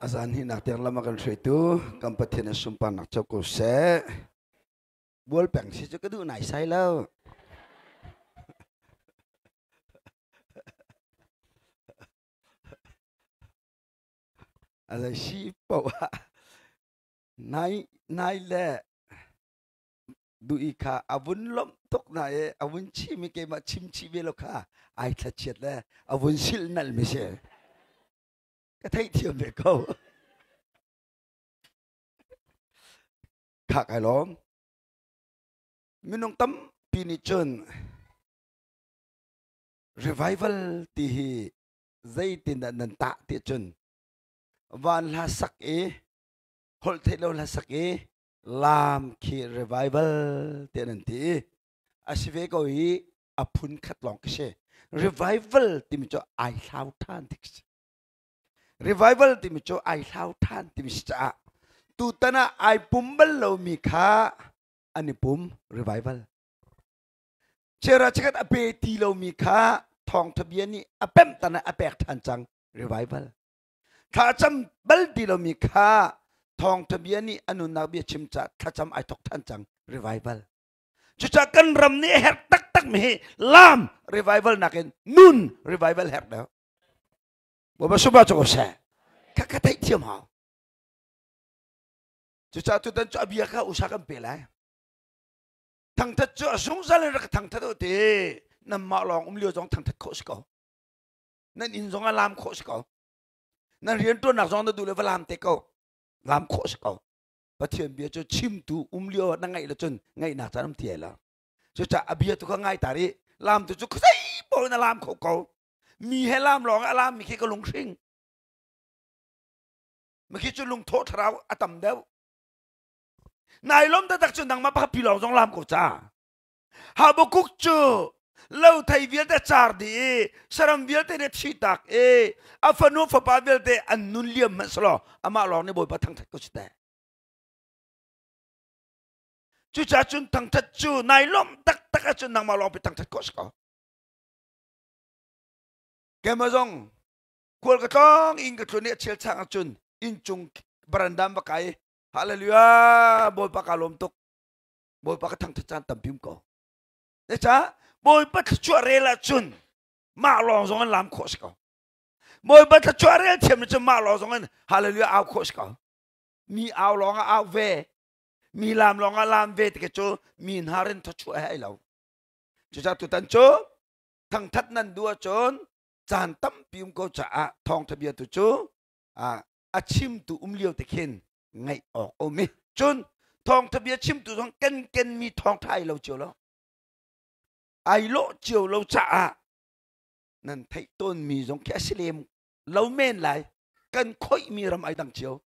A zan hi nak tiang lam a kan hruaitu kan Pathian a sunparnak co ko seh. Bual peng si cu ka duh nai sai lo. A zei si paoh ah nai nai le duh i kha a vun lawmh tuk na i a vun chim i keimah chim chih ve lo kha ai thlachiat le a vun silh nalh mi si. Ka theihthiam ve ko. Kha kai lawm. Minung tampi nih cun revival ti hi zeitindah nan tah ti cun van hla sak i holh theih lo hla sak i laam khi revival ti nan ti i a si ve ko i a phun khat lawng khi si. Revival timi cu ai hlau ṭhan ti khi si. Revival timi cu ai hlau ṭhan timi si caah tutan ah ai pum bal lomi kha an i pum revival. Chera chikat a pe ti lomi kha thawngtha bia nih a pemh tan ah a pek ṭhan cang revival. Thlacam bal ti lomi kha thawngtha bia nih a nunnak bia chim ca thlacam ai thok ṭhan cang revival. Cucaah kan ram nih a herh taktak mi hi lam revival nakin nun revival herh deuh. Bawipa sumah cu ko seh. Kha ka theih thiam hau. Cucaah tutan cu a bia kha usa kan pe lai. Thangthat cu a zungzal in rak thangthat u ti. Nanmah lawng um lio zong thangthat khawh si ko. Nan inn zong a lam khawh si ko. Nan riantuannak zong na duh le va lam te ko. Lam khawh si ko. Pathian bia cu chimtu um lio na ngaih le cun ngaihnak caan um ti lo. Cucaah a bia tu kha ngai ta rih. Lam tu cu khuazei paoh in a lam kho ko. Mi he lam lawng a lam mi khi ka lunghring. Mi khi cu lungthawh thlarau a tam deuh. Nai lom taktak cu nangmah pakhat pi lawng zong lam ko ca. Habakuk cu lo thei vialte car dih i saram vialte nih thi tak i a fanu fapa vialte an nun liam hmanh selaw amah lawng nih Bawipa thangthat ko si teh. Cucaah cun thangthat cu nai lawmh taktak ahcun nangmah lawng pi thangthat khawh si ko. Keimah zong khual ka tlawng inn ka tlun i a chel chang ahcun inncung barandam va kai hallelujah Bawipa ka lawm tuk Bawipa ka thangthat caan tampi um ko. Zeicah Bawipa thluachuah rel ahcun mah lawng zong in lam khawh si ko. Bawipa thluachuah rel thiam cun mah lawng zong in hallelujah au khawh si ko. Mi au lawng ah au ve, mi lam lawng ah lam ve ti cu mi hna rin thluachuah he ai lo. Cucaah tutan cu thangthat nan duh ahcun caan tampi um ko caah thawngtha bia tu cu a chimtu um lio te khin ngaih awk um i cun thawngtha bia chimtu zong ken kenmi thawngtha ai lo cio lo ai lawh cio lo caah nan theih tawnmi zong khi a si lem lo men lai kan khoihmi ram ai dang cio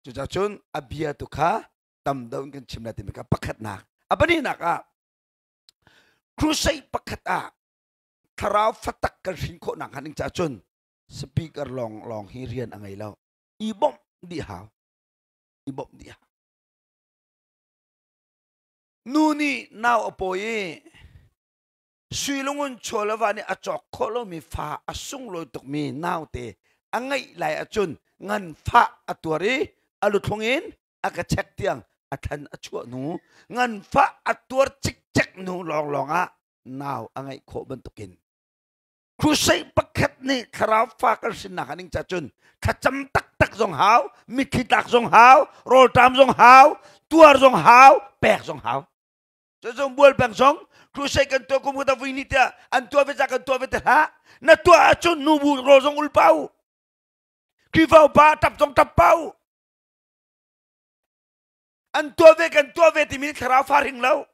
cucaah cun a bia tu kha tam deuh in kan chim lai timi kha pakhatnak a pahnihnak ah crusade pakhat ah thlarau fatak kan hrin khawh nak hnga ding caah cun speaker lawng lawng hi rian a ngei lo i bawmh dih hau i bawmh dih hau nu nih nau a pawi i sui lungun chawlava nih a cawk khawh lomi fa a sunglawi tukmi naute a ngeih lai ahcun nganfah a tuar i a luthlung in a ka chek tiang a thlan a chuah hnu nganfah a tuar cikcek hnu lawnglawng ah nau a ngeih khawh bantukin crusade pakhat nih thlarau fa kan hrinnak a ning ca cun thlacam taktak zong hau mitthli tlak zong hau rawlṭam zong hau tuar zong hau pek zong hau Cucung bual peng zong crusade kan tuah kum khat vui ni tiah an tuah ve ca kan tuah ve te hlah na tuah ahcun nubu rawl zong ul pau Khrihfa upa tap zong tap pau an tuah ve kan tuah ve timi thlarau fa ring lo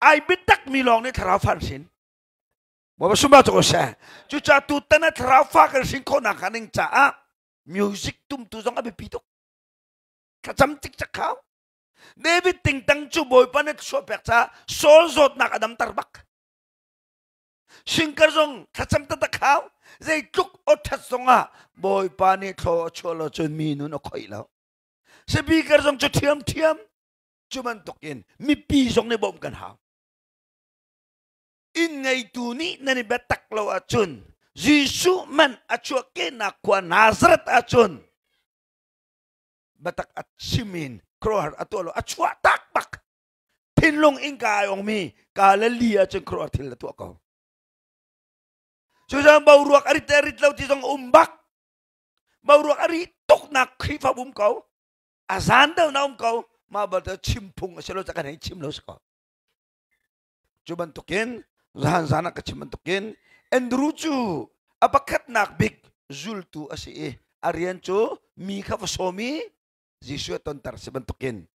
ai biatak mi lawng nih thlarau fa an hrin Bawipa sumba cu seh cucaah tutan ah thlarau fa kan hrin khawhnak hnga ding caah music tumtu zong a biapi tuk thlacam cikcek khau David tingtang cu Bawipa nih thluachuah pek caah Saul zawtnak a damter bak. Singkar zong thlacam taktak hau. Zeitluk awṭhat zongah Bawipa nih thlaw a chuah lo cun mi nun a khoih lo. Speaker zong cu ṭhiamṭhiam. Cu bantukin mipi zong nih bawmh kan hau. Inn ngeitu nih nan i biatak lo ahcun Jesuh man a chuahkehnak khua Nazareth ahcun biatak a chim in khuaruahhar a tuah lo, a chuah tak bak. Thinlung innka ai ongmi Galilee ahcun khuaruahhar thil a tuah ko. Cucaah boruak a rit le rit lo ti zong a um bak. Boruak a ri tuknak Khrihfabu um ko. A zan deuh na um ko. Mah balte chim phung a si lo ca kan hei chim lo si ko. Cu bantukin zan zan ah ka chim bantukin Andrew cu a pakhatnak bik zultu a si i a rian cu mi kha va sawm i Jesuh a tonter si bantukin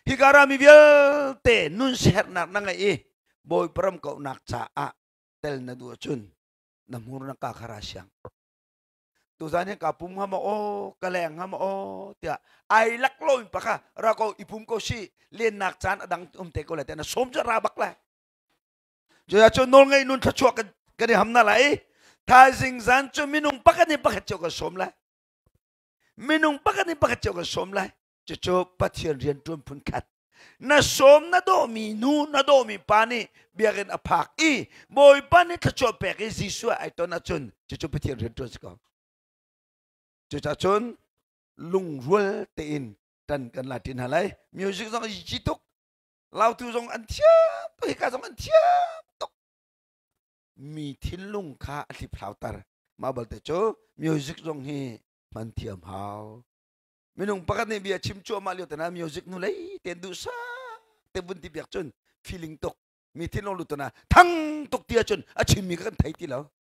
hika rami vialte nun siherhnak na ngeih i Bawipa ram kauhnak caah tel na duh ahcun na hmur na ka kha ra siang. Tuzan hi ka pum hnga maw aw ka leng hnga maw aw tiah ai lak lo in pakha ra ko i pum ko si lennak caan a dang um te ko lai te na sawm cu ra bak lai. Cuya cu nawl ngei nun thluachuah kan kan i ham na lai. Thaizing zan cu minung pakhat in pakhat cio kan sawm lai. Minung pakhat in pakhat cio kan sawm lai. Cucu Pathian rian ṭuan phun khat. Na sawm na dawhmi nu na dawhmi pa nih biakinn a phak i Bawipa nih thluachuah pek i Jesuh ai ton ahcun cucu Pathian rian ṭuan si ko. Cucaah cun lungrual tein ṭan kan la ṭi hna lai. Music zong a ci tuk. Lautu zong an thiam tuk. Hika zong an thiam tuk. Mi thinlung kha a hliphlauter. Mah balte cu music zong hi hman thiam hau. Minung pakhat nih bia chim cuahmah lio te na music nu lei ten duh sa te vun ti biak cun feeling tuk mi thinlung lut na thang tuk ti ahcun a chimmi ka kan thei ti lo.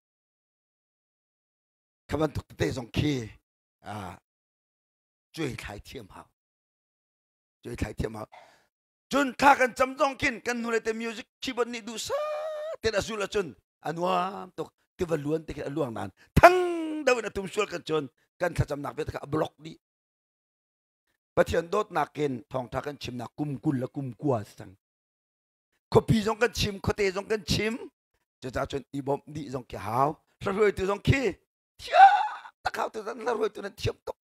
Kha bantuk tete zong khi cuai thlai thiam hau, cuai thlai thiam hau. Cun thla kan cam zong khin kan nu le te music keyboard nih duh sa ten a zul ahcun a nuam tuk. Tiva luan te khi a luang nain thang deuh in a tum sual kan cun kan thlacamnak vialte kha a block dih. Pathian dawtnak in thawngtha kan chimnak kum 20 le kum 20 si cang. Khuapi zong kan chim, khuate zong kan chim. Cucaah cun i bawmh dih zong khi hau. Hla zong khi thiam tak hau. Tu zan hla tu nan thiam tuk.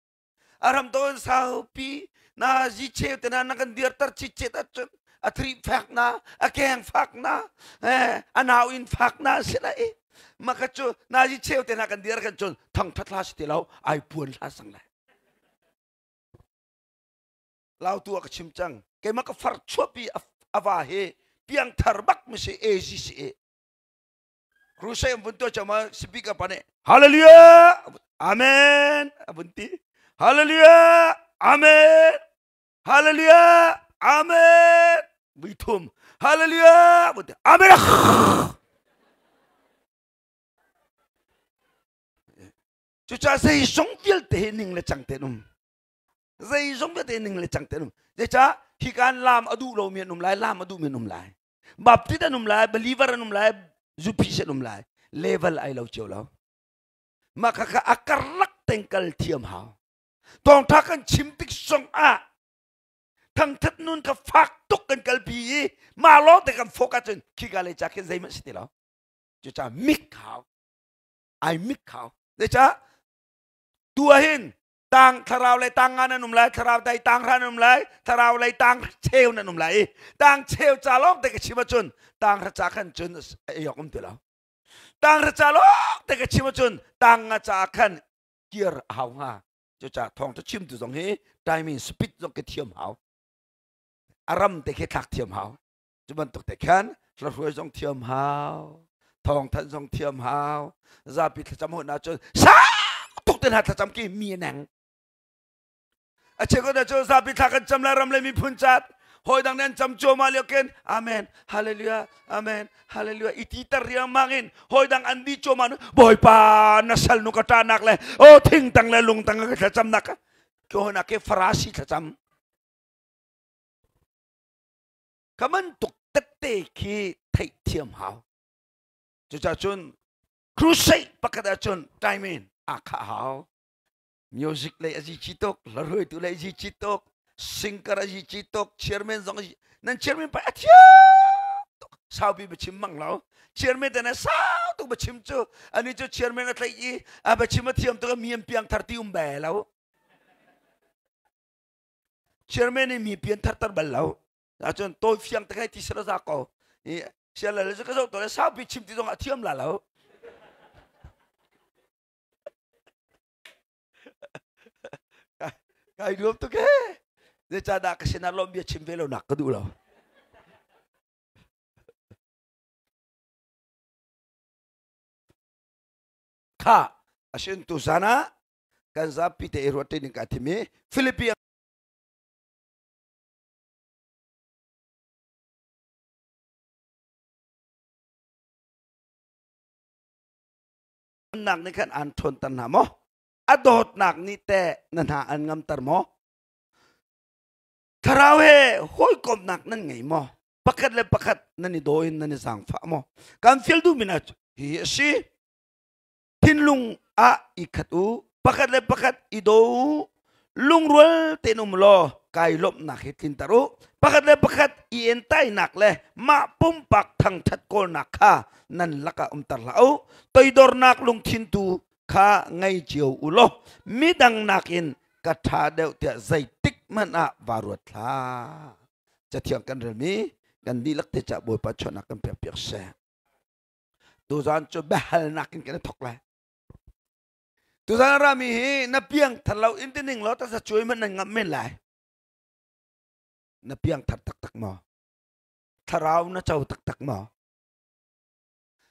A ram to saupi na zi cheu te na na kan dirter chit ahcun a thri fak na, a keng fak na, a nau in fak na si lai. Maka cu na zi cheu te na kan dir kan cun thang that hla si ti lo, ai puan hla sang lai. Lautu a ka chim cang. Keimah ka far chuapi ava hi piang thar bak mi si AGCA. Crusade an vun tuah cama speaker pa nih Hallelujah, Amen a vun ti. Hallelujah, Amen, Hallelujah, Amen vui thum. Hallelujah vun ti. Amen. Cucaah zeizong vialte hi ning le cang tein um. Zeizong vialte ning le cang tein um. Zeicah hikan lam a duh lomi an um lai, lam a duhmi an um lai. Baptist an um lai, believer an um lai, zupis an um lai. Level ai lo cio lo. Mah kha a karlak tengkal thiam hau. Tawngtha kan chim tik zong ah thangthat nun kha fak tuk kan kalpi i mah lawng te kan focus cun khika le ca khin zeihmanh si ti lo. Cucaah mik hau. Ai mik hau. Zeicah tu ahhin tang thlarau lei tang nga nan um lai, thlarau dai tang hra nan um lai, thlarau lei tang cheu nan um lai i tang cheu ca lawng te ka chim ahcun tang hra ca khan cun ei awk um ti lo. Tang hra ca lawng te ka chim ahcun tang nga ca khan kir a hau hnga. Cucaah thawngtha chimtu zong hi timing speed zong khi thiam hau, a ram te khi thlak thiam hau. Cu bantuk te khan hlahruai zong thiam hau, thawngthanh zong thiam hau. Zapi thlacam hon ahcun sang tuk te hna thlacam ki mi neng a cheu ko cu zapi thla kan cam lai, ram le miphun cat hawi dang nih an cam cuahmah lio khin amen, hallelujah, amen, hallelujah i ti tar riangmang in hawi dang an di cuahmah. Bawipa na sal nu ka ṭahnak le o thing tang le lung tang ka thlacamnak ka hona ke farasi thlacam ka bantuk tette khi theih thiam hau. Cucaah cun crusade pakhat ahcun time in aa khah hau. Music lei a zi tuk, hla lei zi tuk, singer a zi tuk, chairman zong nan chairman pa a thiam tuk. Saupi biachim mang lo. Chairman te na sau tuk biachim cu ani cu chairman a tlaih i a biachim a thiam tuk, mi an piang thar ti um be lo. Chairman nih mi pian thar tar bal lo. Ahcun tawi fiang te kai ti sila za ko. I siala le ka zoh to le saupi chim ti zong a thiam la lo. Kai nuam tuk ee. Zeicahdah ka sinah lawm bia chim ve lo nak ka duh lo. Kha asin tu zan ah kan zapi te i ruat ning ka thim i Philippi nak nih khan an ṭhawnter hna maw? A dawtnak nih teh na hna an ngamter maw? Thlarau he hawikomhnak nan ngei maw? Pakhat le pakhat nan i daw in nan i zaangfah maw? Kan fial duhmi hna hi a si. Thinlung ah i khat u, pakhat le pakhat i daw u, lungrual tein um law kai lawmhnak hi tlinter u. Pakhat le pakhat i entainak le mah pumpak thangṭhat kawlnak kha nan lakah umter hlah u. Toidornak lungthin tu kha ngei cio u law midang nakin ka ṭha deuh tiah zeitik hmanh ah vaa ruat hlah. Cathiang kan relmi kan dihlak te cah Bawipa chuahnak kan pek piak seh. Tuzaan cu biahalnak in kan i thawk lai. Tuzaan rami hi na piang thar lo in tining law tasa cuai hmanh nan ngamh men lai. Na piang thar taktak maw? Thlarau na co taktak maw?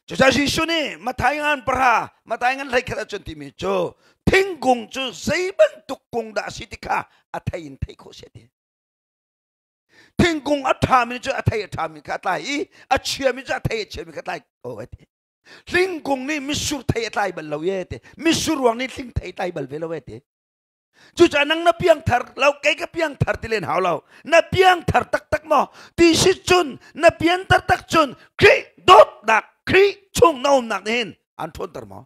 Cucaah Jesuh nih Mathai ngan pahra, Mathai ngan 11 ahcun timi cu thingkung cu zei bantuk kung dah a si ti kha a thei in theih khawh si a ti. Thingkung a ṭhami cu a thei a ṭhami kha a tlai i a chiami cu a thei a chiami kha a tlai ko a ti. Hlingkung nih mitsur thei a tlai bal lo ye ti. Mitsur ruang nih hling thei tlai bal ve lo ye ti. Cucaah nang na piangthar lo kei ka piangthar ti len hau lo. Na piangthar taktak maw? Ti si cun na pian taktak cun Khrih dawtnak Khrih chung na umnak nih hin an ṭhawnter maw?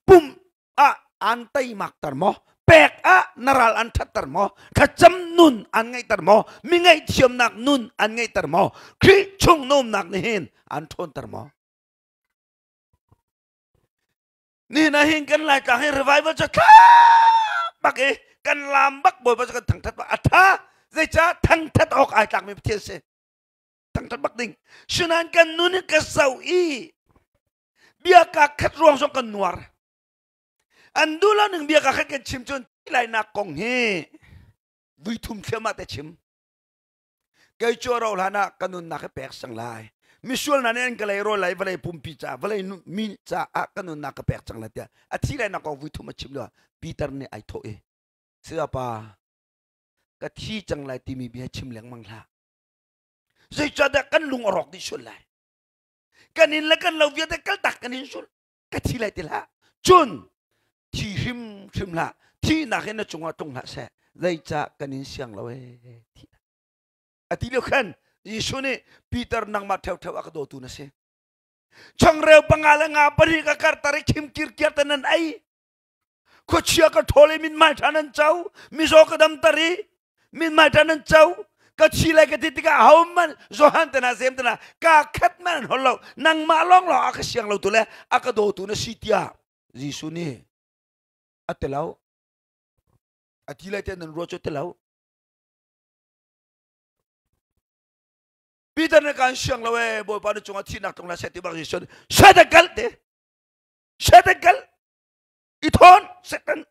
Pum ah an teimakter maw? Pek ah na ral an ṭhatter maw? Thlacam nun an ngeihter maw? Mi ngaihthiamnak nun an ngeihter maw? Khrih chung na umnak nih hin an ṭhawnter maw? Nihin ah hin kan Laitlang hi revival cu thla bak i kan lam bak Bawipa cu kan thangthat bak a tha zeicah thangthat awk ai tlakmi Pathian si thangthat bak ding sinain kan nun hi ka zoh i bia ka khat ruang zong kan nuar an duh lo ning bia ka khat kan chim cun lainak kong hi vui thum thliahmah te chim kei cu ro hlan ah ka nunnak hi pek sang lai misual hna nih an ka leirawl lai vawlei pumpi ca vawlei mi caah ka nunnak ka pek cang lai tiah a thi lai nak kong vui thum a chim lio Peter nih ai thawh i sayapa ka thi cang lai timi bia chim lengmang hlah zeicahtiah kan lung a rawk dih sual lai kan inn le kan lo vialte kaltak kan in sul ka thi lai ti hlah cun thi hrim hrim hlah thihnak in na cungah tlung hlah seh zeicah kan in siang lo ee thi a ti lio khan Jesuh nih Peter nangmah ṭheuṭheu a ka dawtu na si changreu panga le nga pahnih ka kartar i khim kirkiar te nan ei khuachia ka ṭhawl i mithmai ṭha nan co mizaw ka damter i mithmai ṭha nan co ka thi lai ka ti tikah ahohmanh Johan te hna Jeim te hna ka khat man an hol lo nangmah lawnglawng a ka siang lo tu le a ka dawtu na si tiah Jesuh nih a ti lo a ti lai te nan ruah cu ti lo Peter nih kan siang lo ee Bawipa na cungah thihnak tlung la seh ti bak Jesuh nih Satan kal te Satan kal i thawn Satan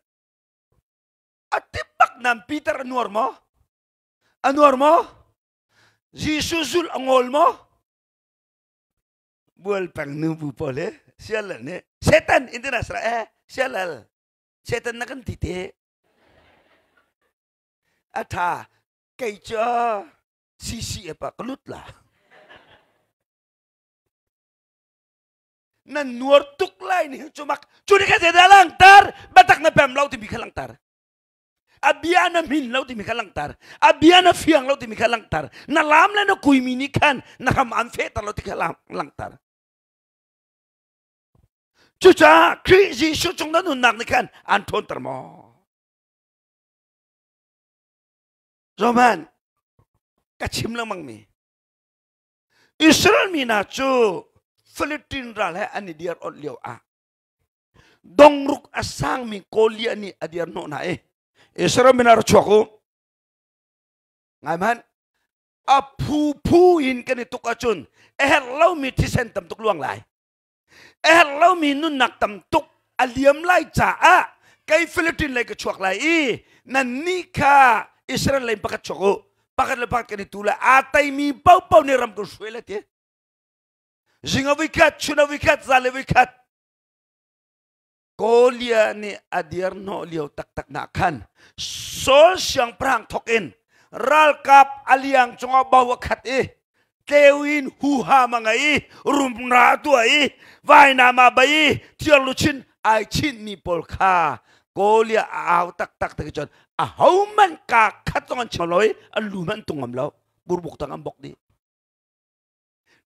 a ti bak nan Peter a nuar maw a nuar maw Jesuh zul a ngol maw bual peng nu bu pawl he sial nih Satan international eh sialal Satan na kan ti te a tha kei cu CCF ah ka lut la nan nuar tuk lai ni cu mak cu ni kha zeidah langhter biatak na pem lo timi kha langhter a bia na hmin lo timi kha langhter a bia na fiang lo timi kha langhter na lam le na kuimi nih khan na hram an fehter lo ti kha langhter cucaah Khrih Jesuh cung na nunnak nih khan an ṭhawnter maw Roman ka chim lengmang mi Israel mi hna cu Philippine ral he an i dir awt lio ah dongruk a sangmi Goliath nih a dir hnawh hna i Israel mi hna ra chuak u ngai hmanh a phu phu in kan i tuk ahcun a herh lomi thisen tam tuk luang lai a herh lomi nunnak tam tuk a liam lai caah Kei Philippine lei ka chuak lai i nannih kha Israel lei pakhat chuak u. Pakhat le pakhat kan i tu lai. Aa teimi paohpaoh nih ram kan hruai lai ti. Zing a vuikhat, chun a vuikhat, zan le vuikhat. Kolia nih a dir hnawh lio taktak nak khan Saul siangpahrang thawk in ralkap a liang cungah bo a khat i tleu in huham a ngei i rumra a tuah i vainam aa bei i thiar luchin ai chinmi pawl kha Kolia a au taktak te cun ahohmanh kaa khat zong an chim lo i an lu hmanh an tung ngam lo burbuk tang an bok dih.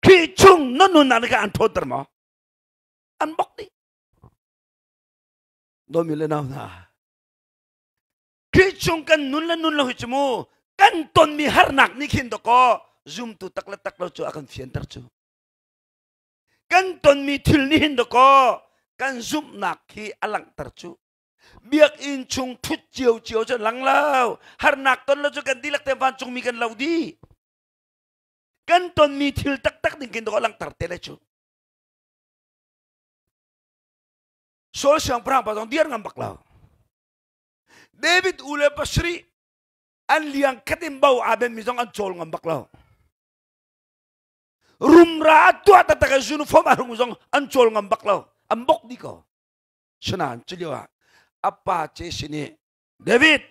Khrih chung na nunnak nih khan an ṭhawnter maw? An bok dih. Dawmi le nau hna, Khrih chung kan nun le nun lo hi cu mu kan tonmi harnak nih khin dawkaw zumtu tak le tak lo cu a kan fianter cu. Kan tonmi thil nih hin dawkaw kan zumhnak hi a langhter cu. Biakinn chung thut cio cio cu lang lo. Harnak ton lo cu kan dihlak te vancungmi kan lo dih. Kan tonmi thil taktak ding khin dawkaw a langhter te lai cu. Saul siangpahrang pa zong dir ngam bak lo. David u le pasarih an liang khat in bo aa benmi zong an cawl ngam bak lo. Rumra a tuah taktak i uniform a hrung zong an cawl ngam bak lo. An bok dih ko. Sinain cu lio ah a pa Jesse nih David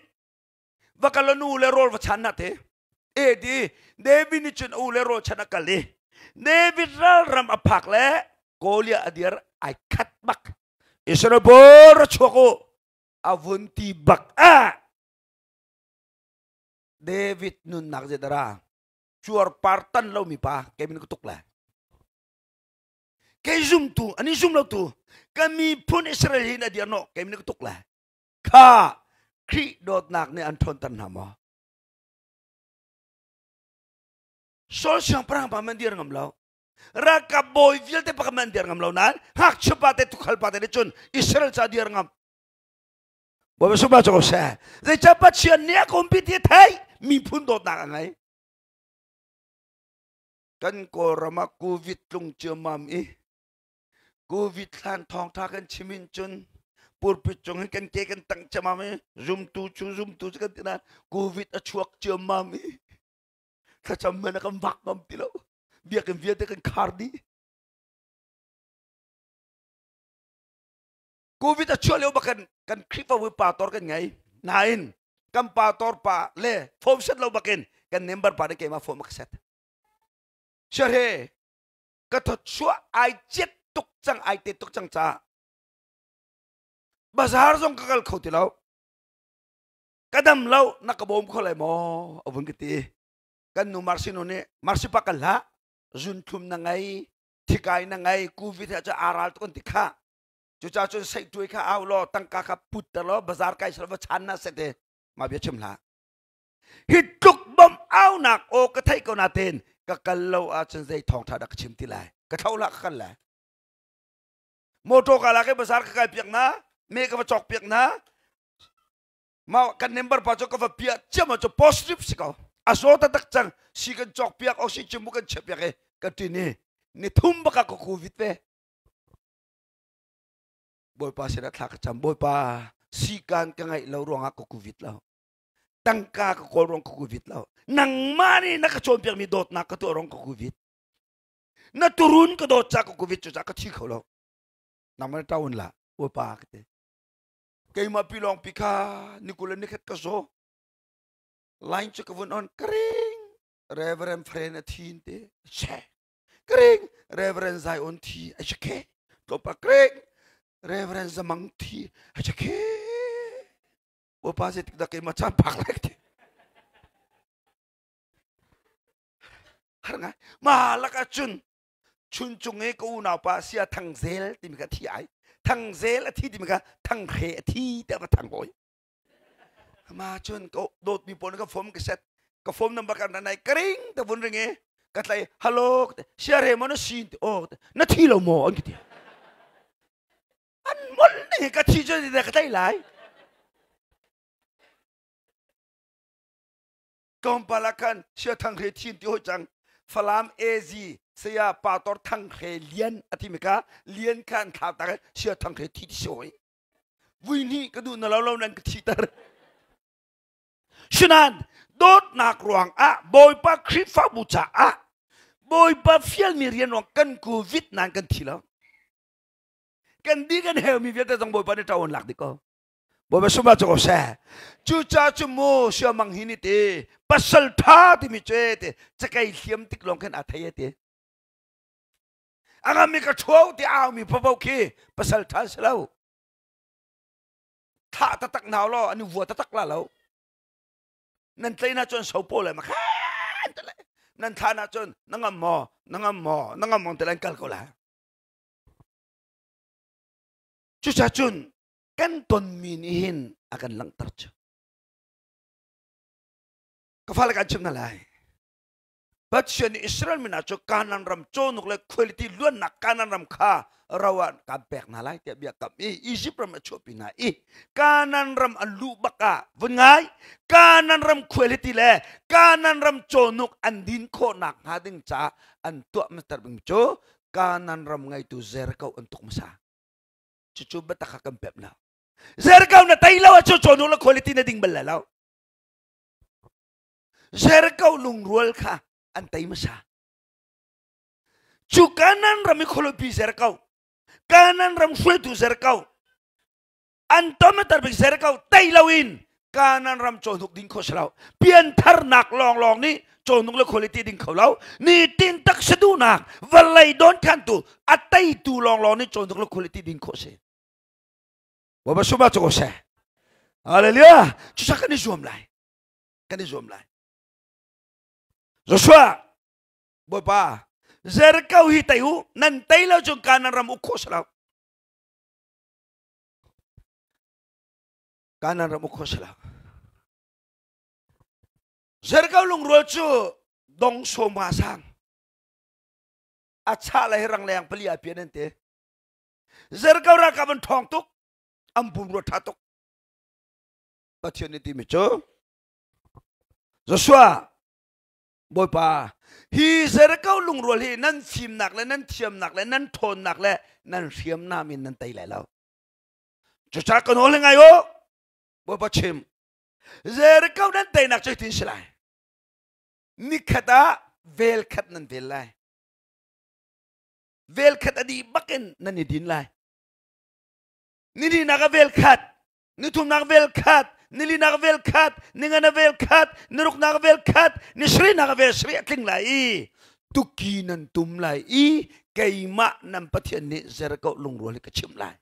va kal law nu le rawl va chan na te. E ti David nih cun u le rawl chan a kal i David ralram a phak le Goliath a dir ai khat bak. Israel pawl ra chuak u a vun ti bak ah David nunnak zeidara cuarpar tan lomi pa kei min ka tuk lai. Kei zumtu ani zum lo tu ka miphun Israel hi na dir no kei min ka tuk lai. Kha Khrih dawtnak nih an ṭhawnter hna maw? Saul siangpahrang pa man dir ngam lo. Ralkap bawi vialte pakhat man dir ngam lo nain ngakchia pa te tukhal pa te nih cun Israel ca dir ngam. Bawipa sungpa cu ko seh. Zeicah Pathian nih a kumpi ti thei miphun dawtnak a ngei. Kan Kawlram ah COVID tlung ciammam i COVID hlan thawngtha kan chim in cun pulpit cung hin kan ke kan tang ciammam i zumtu cu zumtu cu kan ti nain COVID a chuak ciammam i thlacam man a kan vak ngam ti lo. Biakinn vialte kan khar dih. Covid a chuah lio bak kan kan Khrihfabu pastor kan ngei. Nain kan pastor pa le form set lo bakin kan member pa nih keimah form a ka set. Siahe ka thawchuah ai cet tuk cang ai te tuk cang ca bazar zong ka kal kho ti lo. Ka dam lo na ka bawm kho lai maw a vun ka ti. Kan nu Marcy nu nih Marcy pa kal hlah zunthlum na ngei thikai na ngei covid he cu aa ral tuk an ti kha Cucaah cun seihtuai kha au law tangka kha putter law bazar kai sal va chan na sete ma bia chim hlah. Hi tluk bom aunak aw ka theih ko natein ka kal lo ahcun zei thawngṭha dah ka chim ti lai. Ka thlo lah ka kal lai. Motor ka lak i bazar ka kai piak na, me ka va cawk piak na. Ma kan member pa cu ka va piah ciam cu positive si ko. A zaw taktak cang. Si kan cawk piak, oxygen mu kan chiah piak i ka tin i ni thum baka ka covid ve. Bawipa sinah thla ka cam. Bawipa, sikan ka ngeih lo ruangah ka covid lo. Tangka ka kawl ruang ka covid lo. Nangmah nih na ka cawnpiakmi dawtnak ka tuah ruang ka covid. Na turun ka dawt ca ka covid cu ca ka thi kho lo. Nangmah na ṭaun la, Bawipa ka ti. Keimah pi lawng pi kha nikul le nikhat ka zaw. Line cu ka vun on karing. Reverend friend a thin te. Che. Kring Reverend Zion thi a ke tlawmpa kring Reverend Zamang thi a ke Bawipa zeitik dah keimah caan phak lai ti har ngai ma lak ah cun chun cung i ka unau pa sia thang zel timi kha thi ai thang zel a thi timi kha thang hre a thi tiah va thang hawi Ma cun ka dawtmi pawl ka phone ka set ka phone number kan nai ka ring ta vun ring i ka tlai hello siare mo na sin ti oh na thi lo maw an ka ti an mol ni ka thi cu ka tlai lai tlawmpal ah khan sia thang hre thin ti hoi cang Falam AZ saya Pator Thang Hre Lian a ti mi ka Lian kha an thlau tak sia Thang Hre thi ti si hoi. Vui hnih ka duh na lo lo nan ka thiter. Sinan dawtnak ruang ah Bawipa Khrihfabu caah Bawipa fialmi rian ruang kan covid nan kan thi lo. Kan di kan heumi vialte zong Bawipa nih ṭawan lak dih ko. Bawipa sumah cu ko seh. Cucaah cu mu siamang hi ni te pasal ṭha timi cu te cakei hliam tik lawng khan aa thei te. A ngam mi ka ṭhuo ti au mi papo khi pasal ṭha si lo. Thah taktak nau law an i vua taktak la lo. Nan tlei na cun sopo le ma khan te le nan thla na cun na ngam maw na ngam maw na ngam maw te le an kal ko la. Cucaah cun kan tonmi nih hin a kan langhter cu. Ka fale kan chim hna lai. Pathian nih Israel mi hna cu Kanaan ram cawhnuk le khuailiti luannak Kanaan ram kha ro ah kaan pek hna lai tiah bia kam i Izipt ram a chuahpi hna i Kanaan ram an luh bak ah vun ngai Kanaan ram khuailiti le Kanaan ram cawhnuk an din khawhnak hnga ding caah an tuah hmasat bik cu Kanaan ram ngeitu Jericho an tuk hmasa. Cucu biatak kha kan pemh lo. Jericho na tei lo ahcun cawhnuk le khuailiti na ding bal lai lo. Jericho lungrual kha an tei hmasa. Cu Kanaan ram i khualipi Jericho, Kanaan ram hruaitu Jericho, an tomatar bik Jericho tei loin Kanaan ram cawhnuk ding kho si lo. Piantharnak lawnglawng nih cawhnuk le khualiti ding kho lo. Nitin taksa duhnak vawlei dawnkhantu a teitu lawnglawng nih cawhnuk le khualiti ding khawh si. Bawipa sumah cu ko seh. Hallelujah. Cucaah kan i zuam lai. Kan i zuam lai. Joshua, Bawipa, Jericho hi tei u, nan tei lo cun Kanaan ram uk khawh si lo. Kanaan ram uk khawh si lo. Jericho lungrual cu dong sawma sang. A chah le hi rangleng pali a pian an ti. Jericho ralkap an ṭhawng tuk, an pumrua ṭha tuk. Pathian nih timi cu Joshua Bawipa hi Jericho lungrual hi nan fimnak le nan thiamnak le nan ṭhawnnak le nan hriamnam in nan tei lai lo. Cucaah ka nawl ngai u. Bawipa chim. Jericho nan teinak cu hitin si lai. Nikhat ah vel khat nan vel lai. Vel khat a dih bakin nan i din lai. Nilinak ah vel khat, nithumnak vel khat, nilinak vel khat, ningana vel khat, niruknak vel khat, nisarihnak vel sarih a tling lai i tuki nan tum lai i keimah nan Pathian nih Jericho lungrual hi ka chimh lai.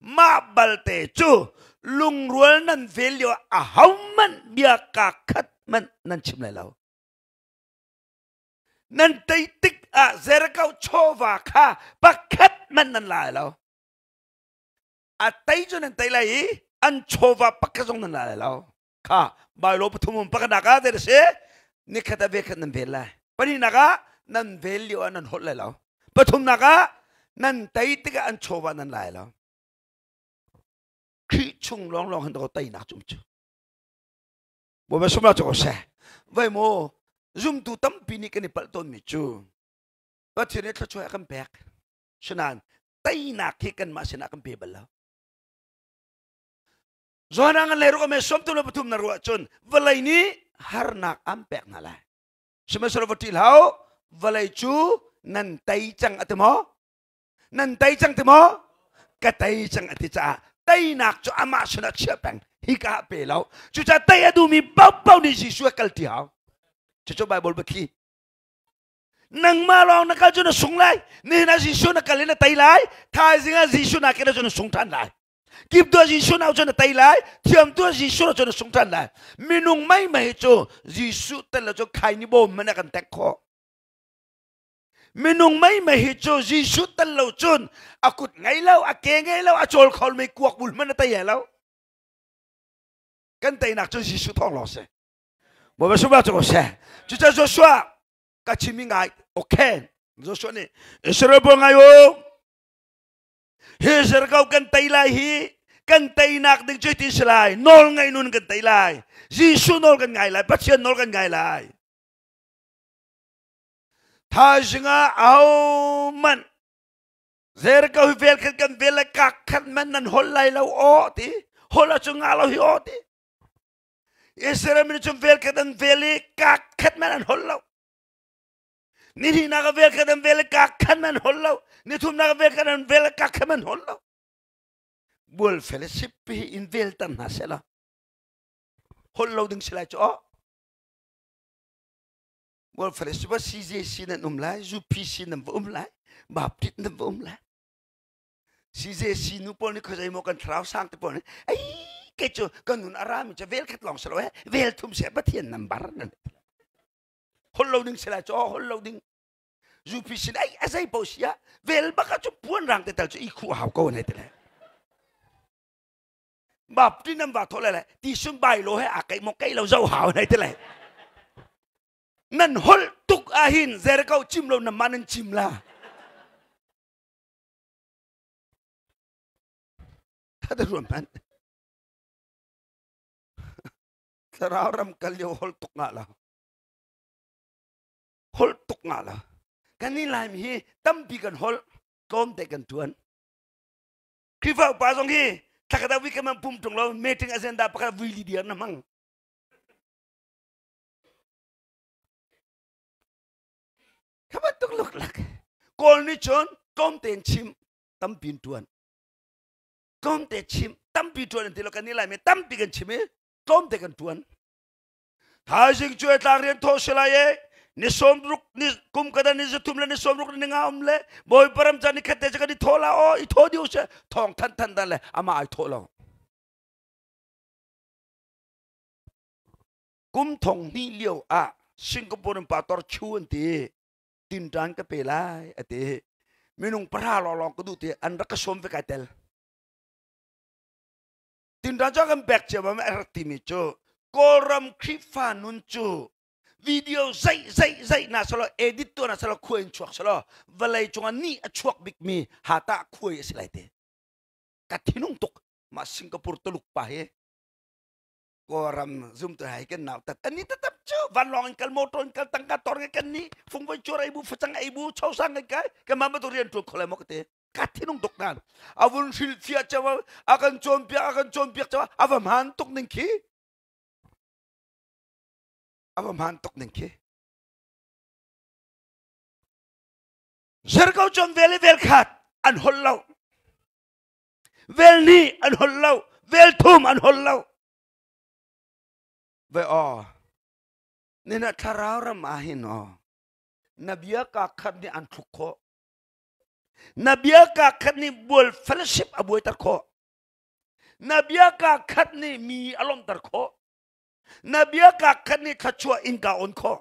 Mah balte cu lungrual nan vel lio ah ahohmanh bia kaa khat hmanh nan chim lai lo. Nan tei tik ah Jericho chawva kha pakhat hmanh nan la lai lo. A tei cu nan tei lai i an chawva pakhat zong nan la lai lo. Kha Bailo pathum um pakhatnak ah zei si nikhat ah ve khat nan vel lai. Pahnihnak ah nan vel lio ah nan holh lai lo. Pathumnak ah nan tei tikah an chawva nan lai lo. Khrih chung lawnglawng hin ko teinak cu cu. Bawipa sumla cu ko seh. Vai mu zumtu tampi nih kan i palh tawnmi cu Pathian nih thluachuah a kan pek. Sinain teinak hi kanmah sinah kan pe bal lo. Johan ngan le ruah me som tu le pathum na ruah cun vawlei nih harnak an pek hna lai. Sihmanhsehlaw va ṭih hlah u, vawlei cu nan tei cang a ti maw? Nan tei cang ti maw? Ka tei cang a ti caah teinak cu amah sinah chiah peng hika ah pe lo. Cucaah tei a duhmi paohpaoh nih Jesuh a kal ti hau. Cucu Baibal biathli. Nangmah lawng na kal cu na sung lai. Nihin ah Jesuh na kal in na tei lai. Thaizing ah Jesuh na kal cun na sung ṭhan lai. Kip tu ah Jesuh na cun na tei lai. Thiam tu ah Jesuh na cun na sung ṭhan lai. Minung mei mei cu Jesuh tel lo cu khai ni bawm man a kan tek khawh. Minung mei mei hi cu Jesuh tel lo cun a kut ngei lo, a ke ngei lo, a cawl kho mei kuak bul hmanh a tei lo. Kan teinak cu Jesuh thawng lawng si. Bawipa sungah cu ko seh. Cucaah Joshua ka chim i ngai okay Joshua nih Israel pawl ngai u hi Jericho kan tei lai hi kan teinak ding cu ti si lai nawl ngaih nun kan tei lai Jesuh nawl kan ngai lai Pathian nawl kan ngai lai thaizing ah ahohmanh. Jericho hi vel khat kan vel le kak khat man nan hol lai lo aw ti. Hol ah cu nga lo hi aw ti. Israel mi cu vel khat an vel i kak khat man an hol lo. Ni hnihnak a vel khat an vel i kak khat man hol lo. Ni thumnak a vel khat an vel i kak khat man hol lo. Bual fellowship hi in vel tan hna seh la. Hol lo ding si lai cu aw. Bual fellowship ah CJC nan um lai, UPC nan va um lai, Baptist nan va um lai. CJC nu pawl nih khuazei maw kan thlarau sang te pawl nih ei kei cu kan nun a rami cu vel khat lawng si lo he vel thum seh Pathian nambar nan hol lo ding si lai cu hol lo ding UPC ai a zei po sia vel baka cu puan rang te tal cu i khu hau ko ne te le Baptist nan va thole le ti sun bai lo he a kai mo kai lo zo hau ne te le nan hol tuk ahin Jericho chim lo na man an chim la Thada ruam man Thlarau ram kal lio hol tuk nga la Hol tuk nga la Kan ni laim hi tampi kan hol tlawm te kan tuan Khrihfa upa zong hi thlakhat ah weekend man pum tung lo meeting agenda pakhat vui li diar na hmang Kha bantuk luklak. Kawl nih cun tlawmte in chim tampi in ṭuan. Tlawmte chim tampi ṭuan an ti lo kan nih Laimi tampi kan chim i tlawmte kan ṭuan. Thaizing cu tlang rian thawh si lai e ni sawm ruk ni kum kada ni zathum le ni sawm ruk ni nga um le bawi param chan ni khat te kan i thaw la o i thaw diu se thong than than dan le ama ai thaw lo Kum thong hnih lio ah Singapore in pastor Chu an ti tinṭan ka pe lai a ti. Minung pahra lawnglawng ka duh ti an rak ka sawm ve kai tel. Tinṭan cu kan pek cia ma a rak timi cu Kawlram Khrihfa nun cu video zei zei zei na salo edit tu na salo khuai in chuak salo vawlei cungah ni a chuak bikmi hata khuai a si lai te. Ka thinung tuk mah Singapore Tuluk pa hi Kawlram zumtu hai kan nau tat ani tatap cu vanlawng in kal motor in kal tangka tor nge kan ni fungvoi chur ei bu facang ei bu chosang nge kai kan mah bantuk rian tuan kho lai maw ka ti ka thinung tuk nan avun hril fia chawa akan cawn piak akan cawn piak chawa ava hman tuk ning khi ava hman tuk ning khi Jericho cun vel i vel khat an hol lo vel nih an hol lo vel thum an hol lo ve aw nina thlarau ram ah hin aw na bia ka khat nih an thluk khawh na bia ka khat nih bual fellowship a buaiter khawh na bia ka khat nih mi a lawmter khawh na bia ka khat nih thluachuah in ka on khawh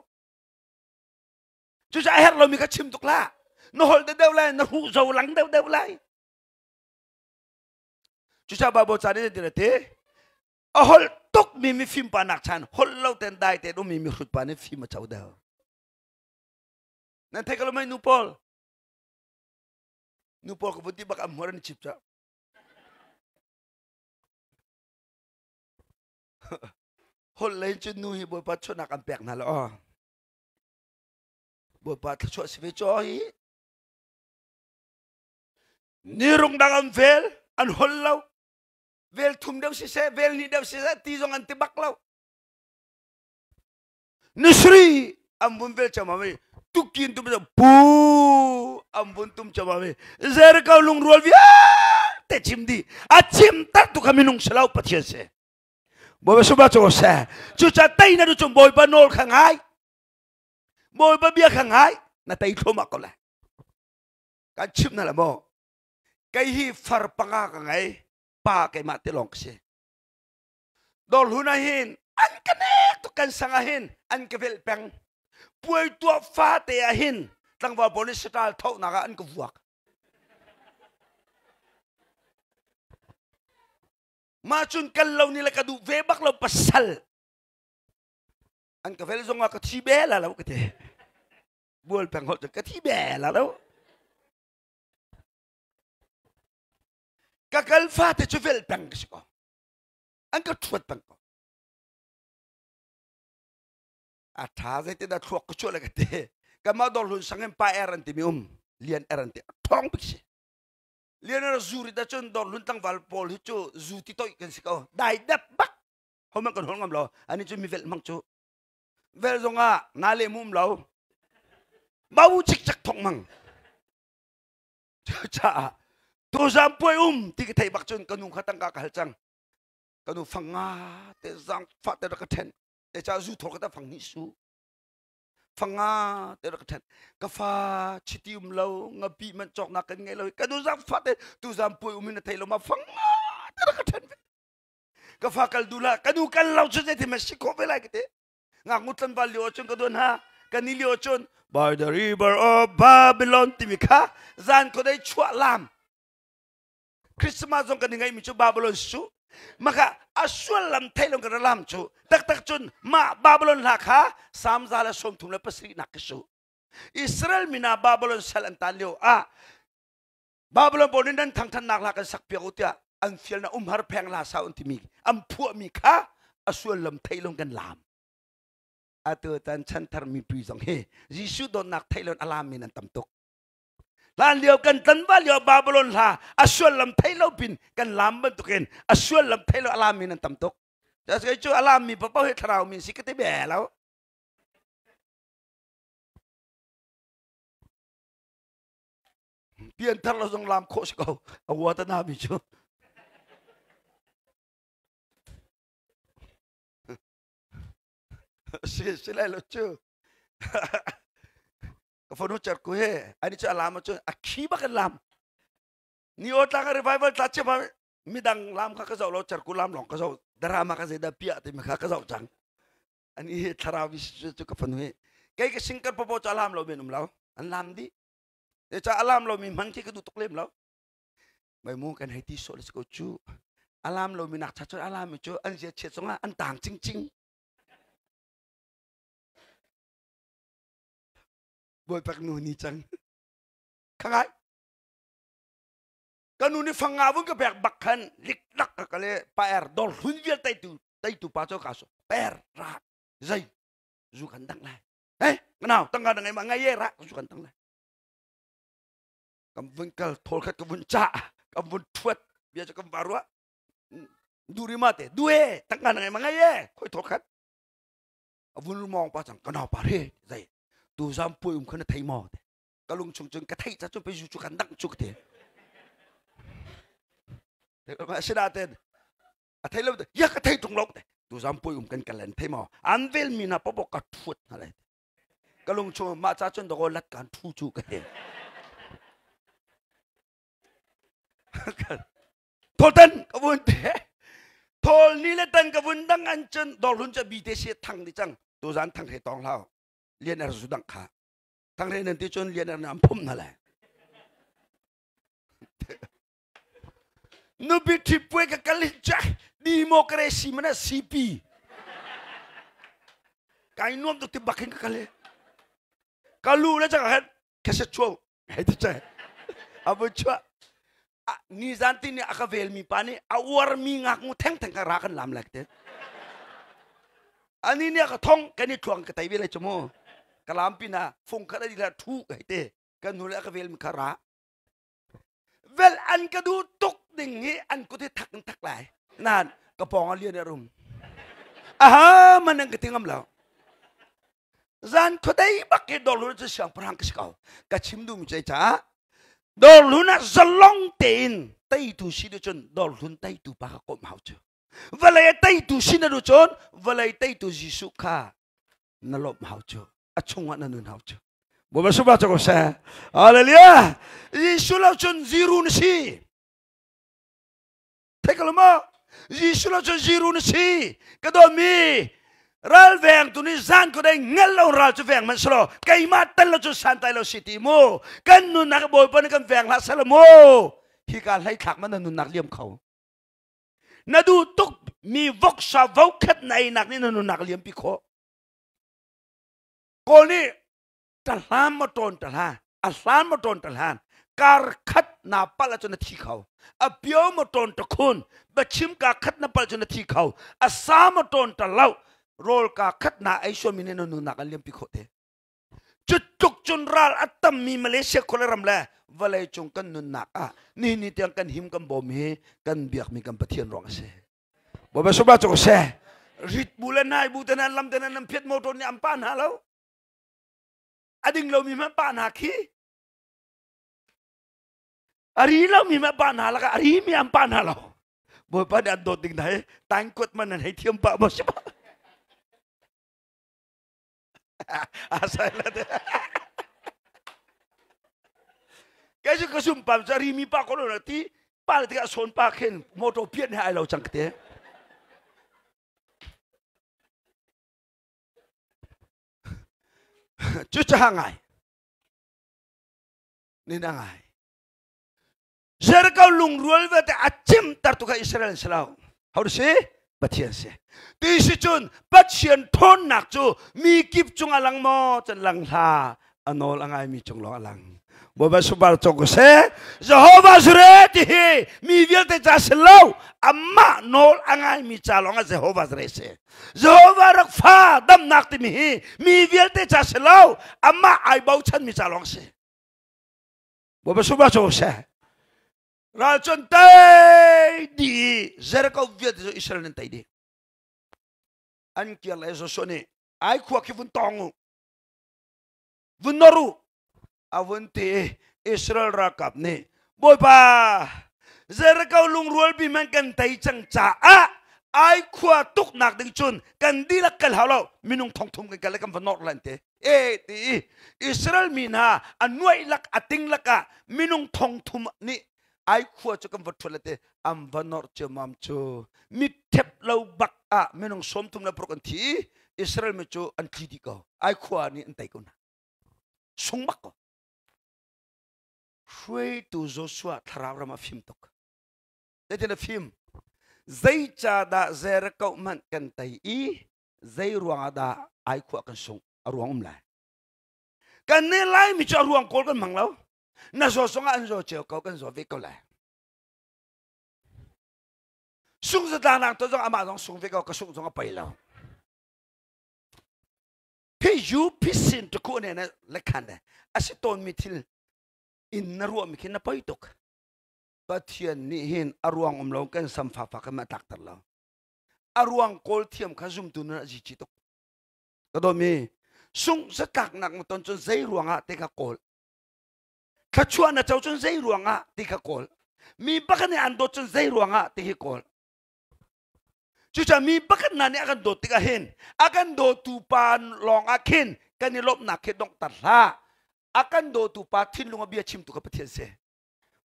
cucaah a herh lomi kha chim tuk la na holh deuh lai na huh zo lang deuh deuh lai Cucaah Baibal ca nih zeitin a ti? A holh tukmi mifim pa nak chan holh lo ten dai tein ummi mihrut pa nih fim a co deuh. Nan thei ko lo mei nu pawl? Nu pawl ka vun ti bak am hmuar an chip ca. Holh lei cun nu hi Bawipa chuahnak an pek hna lo. Bawipa thluachuah si ve caw hi. Nirung dang an vel, an hol lo. Vel thum deuh siseh, vel hnih deuh siseh ti zong an ti bak lo. Nisri an vun vel chama mi tukin tum pu an vun tum chama mi Jericho lungrual vialte chim di a chim tar tu kha minung si lo Pathian si Bawipa suba cu se cucaah tei na du cung Bawipa nawl kha ngai Bawipa bia kha ngai na tei thluahmah ko lai Kan chimh hna la maw? Kei hi far panga ka ngei, pa keimah te lawng ka si. Dawrhlun ah hin an ka nek tuk kan sang ah hin an ka velh peng. Puai tuah fate ah hin tlangval pawl nih saṭal thohnak ah an ka vuak. Mah cun kal lo ni le ka duh ve bak lo pasal. An ka vel zong ah ka thi be la lo ka ti. Bual peng holh cu ka thi be la lo. Ka kal fate cu vel peng ka si ko. An ka thuat peng ko. A tha zeitin a thluak ka chuah le ka ti. Kanmah dawr hlun sang in pa er an timi um. Lian er an ti. Thong bik si. Lian zu rit ahcun dawrhlun tlangval pawl hi cu zu ti toih kan si ko. Dai dep bak. Homan kan hol ngam lo. Ani cu mi velh hmang cu. Vel zongah na le mum lo. Bau cikcek thok mang. Caah tuzam puai um ti ka theih bak cun ka nu kha tangka ka hal cang. Ka nu fang nga te zang fa te rak ka then. Te ca zu thor ka ta fang ni su. Fanga te rak ka then. Ka fa chiti um lo ngapi man cawk nak kan ngei lo. Ka nu zang fa te tuzam puai um in na thei lo ma fang nga te rak ka then. Ka fa kal du la ka nu kal lo cu zei ma si kho ve lai ka te. Ngaknu tlanval lio cun ka duan ha kan ni lio cun by the river of Babylon timi kha zan khuadei chuah lam Christmas zong kan i ngaihmi cu Babylon su maka a suallam thei lo kan lam cu taktak cun mah Babylon hla kha Psalm 137 nak ka su Israel mina Babylon sal an tan lio ah Babylon pawl nih nan thangthannak hla kan sak piak u tiah an fial na umhar pheng la sa un timi an phuahmi kha a suallam thei lo kan lam atu tan chanthar mipi zong hi Jesuh dawtnak thei lo a lam mi nan tam tuk hlan lio kan tlanval lio Babylon hla a suallam thei lo pin kan lam bantukin a suallam thei lo a lam mi nan tam tuk cu a lam mi paoh hi thlarau min si ka ti be lo Pianthar lo zong lam khawh si ko. A wa ta na mi cu. Si si lai lo cu. Ka fanu cer ku he ani cu alam cu a khi bak an lam. Ni o tlang revival tla che ma midang lam kha ka zoh lo cer ku lam long ka zoh drama ka zei da pia ti mi kha ka zoh cang. Ani hi thlarau vi cu ka fanu he kei ka singkar popo cu alam lo men um lo an lam dih Ca alam lomi hman khi ka duh tuk lem lo. Mai mu kan hei ti sawh le ko cu. Alam lomi nak cha cun alam mi cu an zia chiat zongah an tang cingcing. Bawipak nu ni cang. Khangai. Ka nu nih fanga vun ka pek bak khan liklak ka kale pa er dor hlun vial teitu teitu pa cho ka so per ra zai zu kan dang lai eh nau tangka na ngai ma ngai ye ra zu kan tang lai kan vun kal thol khat ka vun cha kan vun thuat bia chu kan varua duri ma te duwe tangka na ngai ma ngai ye khoi thol khat avun mong pa chang kanau pa re zai tu zam pui um khana thei mo te ka lung chung chung ka thei cha chu pe ju chu kan dang chu te te sida ten a thei lo ya ka thei tung lo te tu zam pui um kan kalen thei mo an vel mi na popo ka thut na le ka lung chung ma cha chun do lat kan thu chu ka he thol tan ka vun te thol ni le tan ka vun dang an chun dor hun cha bi te se thang di chang tu zan thang he tong hlau lian er zu dang kha thang he nan ti chun lian er nam phum na le Nupi ṭhipuai ka kal hin cah democracy mana CP. Kai nuam tuk ti bak hin ka kal hi. Ka lu le cang khan kheset chuang hei ti cai. Abu chua ni zan ti nih a ka vel mi pa nih a uar mi ngaknu theng theng ka ra kan lam lek te. Ani nih ka thong kan i thuang ka tai ve lai chu mu. Ka lam pina fung khat adi la thu hei te. Kan nu le a ka vel mi kha ra. Vel an ka duh tuk ding hi an kut hi thak in thak lai. Nain ka pawng ah lian a rum. Aha man an ka ti ngam lo. Zan khuadei bak hi dawrhlun cu siangpahrang ka si ko. Ka chim duhmi cu caah dawrhlun ah zalong tein teitu si duh cun dawrhlun teitu pa ka komh hau cu. Vawlei a teitu si na duh cun vawlei teitu Jesuh kha na lawmh hau cu. A chungah na nun hau cu. Bawipa subah cu ko seh. Hallelujah. Jesuh lo cun zero na si. Thei ko maw? Jesuh lo cun zero na si. Ka dawtmi ral veng tu nih zan ko dei ngal lo ral cu veng man selo keimah tel lo cun santai lo si ti mu kan nunnak Bawipa nih kan veng hlah selo mu hi ka hlei thlak man na nunnak liam kho na duh tuk mi voksa vokhat na ei nak nih na nunnak liam pi khawh Kawl nih ṭahlan maw ṭawn ṭahlan a hlan maw ṭawn ṭahlan kar khat na palh ahcun na thi kho a pio maw ṭawn ṭakhun biachim ka khat na palh cun na thi kho a sa maw ṭawn ṭahlo rawl ka khat na ei sualmi nih na nunnak an liampi khawh te cu tluk cun ral a tammi Malaysia khuale ram le vawlei cung kan nunnak ah nihin ni tiang kan him kan bawm hi kan biakmi kan Pathian ruang a si. Bawipa subah cu seh. Rit bu le nai bu te nan lam te nan nan phiat motor nih an pa hna lo. A ding lomi hmanh pa hna khi. A ri lomi hmanh pa hna lakah a ri mi an pa hna lo. Bawipa nih an dawt ding hna hi taing kuat man nan hei thiam pah maw si ba. Kei cu ka sum pam cu a rimi pa ko lo ti pa le tikah sawn pa khin motor piat he ai lo cang te. Cu caha ngai. Ni na ngai. Jericho lungrual vialte a cimter tu kha Israel si lo. Ho si? Pathian si. Ti si cun Pathian ṭhawnnak cu mi kip cung a lang maw? Cun lang hlah. A nawl a ngaimi cung lawng a lang. Bawipa subar cawk ko seh. Jehovah Jireh ti hi mi vialte ca si lo. Amah nawl a ngaimi ca lawng ah Jehovah Jireh si. Jehovah rak fa damnak timi hi mi vialte ca si lo. Amah ai bochanmi ca lawng si. Bawipa sungah cu seh. Ral cun tei dih i Jericho vialte cu Israel nan tei dih. An kir le Joshua nih ai khua khi vun tong u. Vun nor u. A vun ti i Israel ralkap nih Bawipa Jericho lungrual bi man kan tei cang caah ai khua tuknak ding cun kan dihlak kal hau lo minung thong thum kan kal le kan va nor lan te e ti i Israel mi hna a nuaih lak a ting lakah minung thong thum nih ai khua cu kan va ṭhuat le te an va norh ciammam cu mit thep lo bak ah minung 36 an thi i Israel mi cu an tli dih ko ai khua nih an tei ko hna sung bak ko hruaitu Joshua thlarau ram a fim tuk zeitin a fim zeicadah Jericho hmanh kan tei i zei ruangah dah ai khua kan sungh a ruang um lai kan nih laimi cu a ruang kawl kan hmang lo na zaw zongah an zaw cio ko kan zaw ve ko lai sung zatlang to zong amah zong sung ve ko ka sung zong a pei lo phi yu phi sin to ku ne na lekhan ne asi ton mi thil in na ruah mi khi na poi tuk pathian nih hin a ruang um lo kan sam fa fa kan ma tlak ter lo a ruang kawl thiam kha zumtu nun a zici tuk ka dawmi sung zatlaknak na ton cun zei ruangah ti kha kawl thluachuah na co cun zei ruangah ti kha kawl mi pakhat nih an dawt cun zei ruangah ti hi kawl cucaah mi pakhat hna nih a kan dawt tikah hin a kan dawtu pa lawng ah khin kan i lawmhnak khi donghter hlah a kan dawtu pa thinlung a bia chimtu kha Pathian si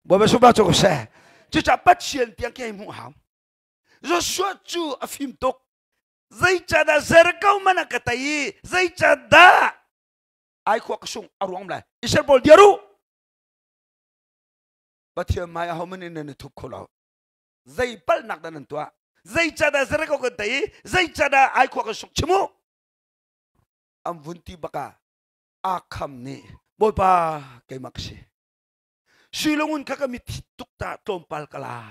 Bawipa subah cu ko seh cucaah Pathian tiang khi hei hmuh hau Joshua cu a fim tuk. Zeicahdah Jericho man a ka tei i zeicahdah ai khua ka sung a ruang lai. Israel pawl dir u. Pathian hmai ahohmanh in nan i thup kho lo. Zei palhnak dah nan tuah? Zeicahdah Jericho kan tei i zeicahdah ai khua kan sung chim u. An vun ti bak ah Akham nih Bawipa keimah ka si. Silongun kha ka mit tuk ta tlawmpal ka la.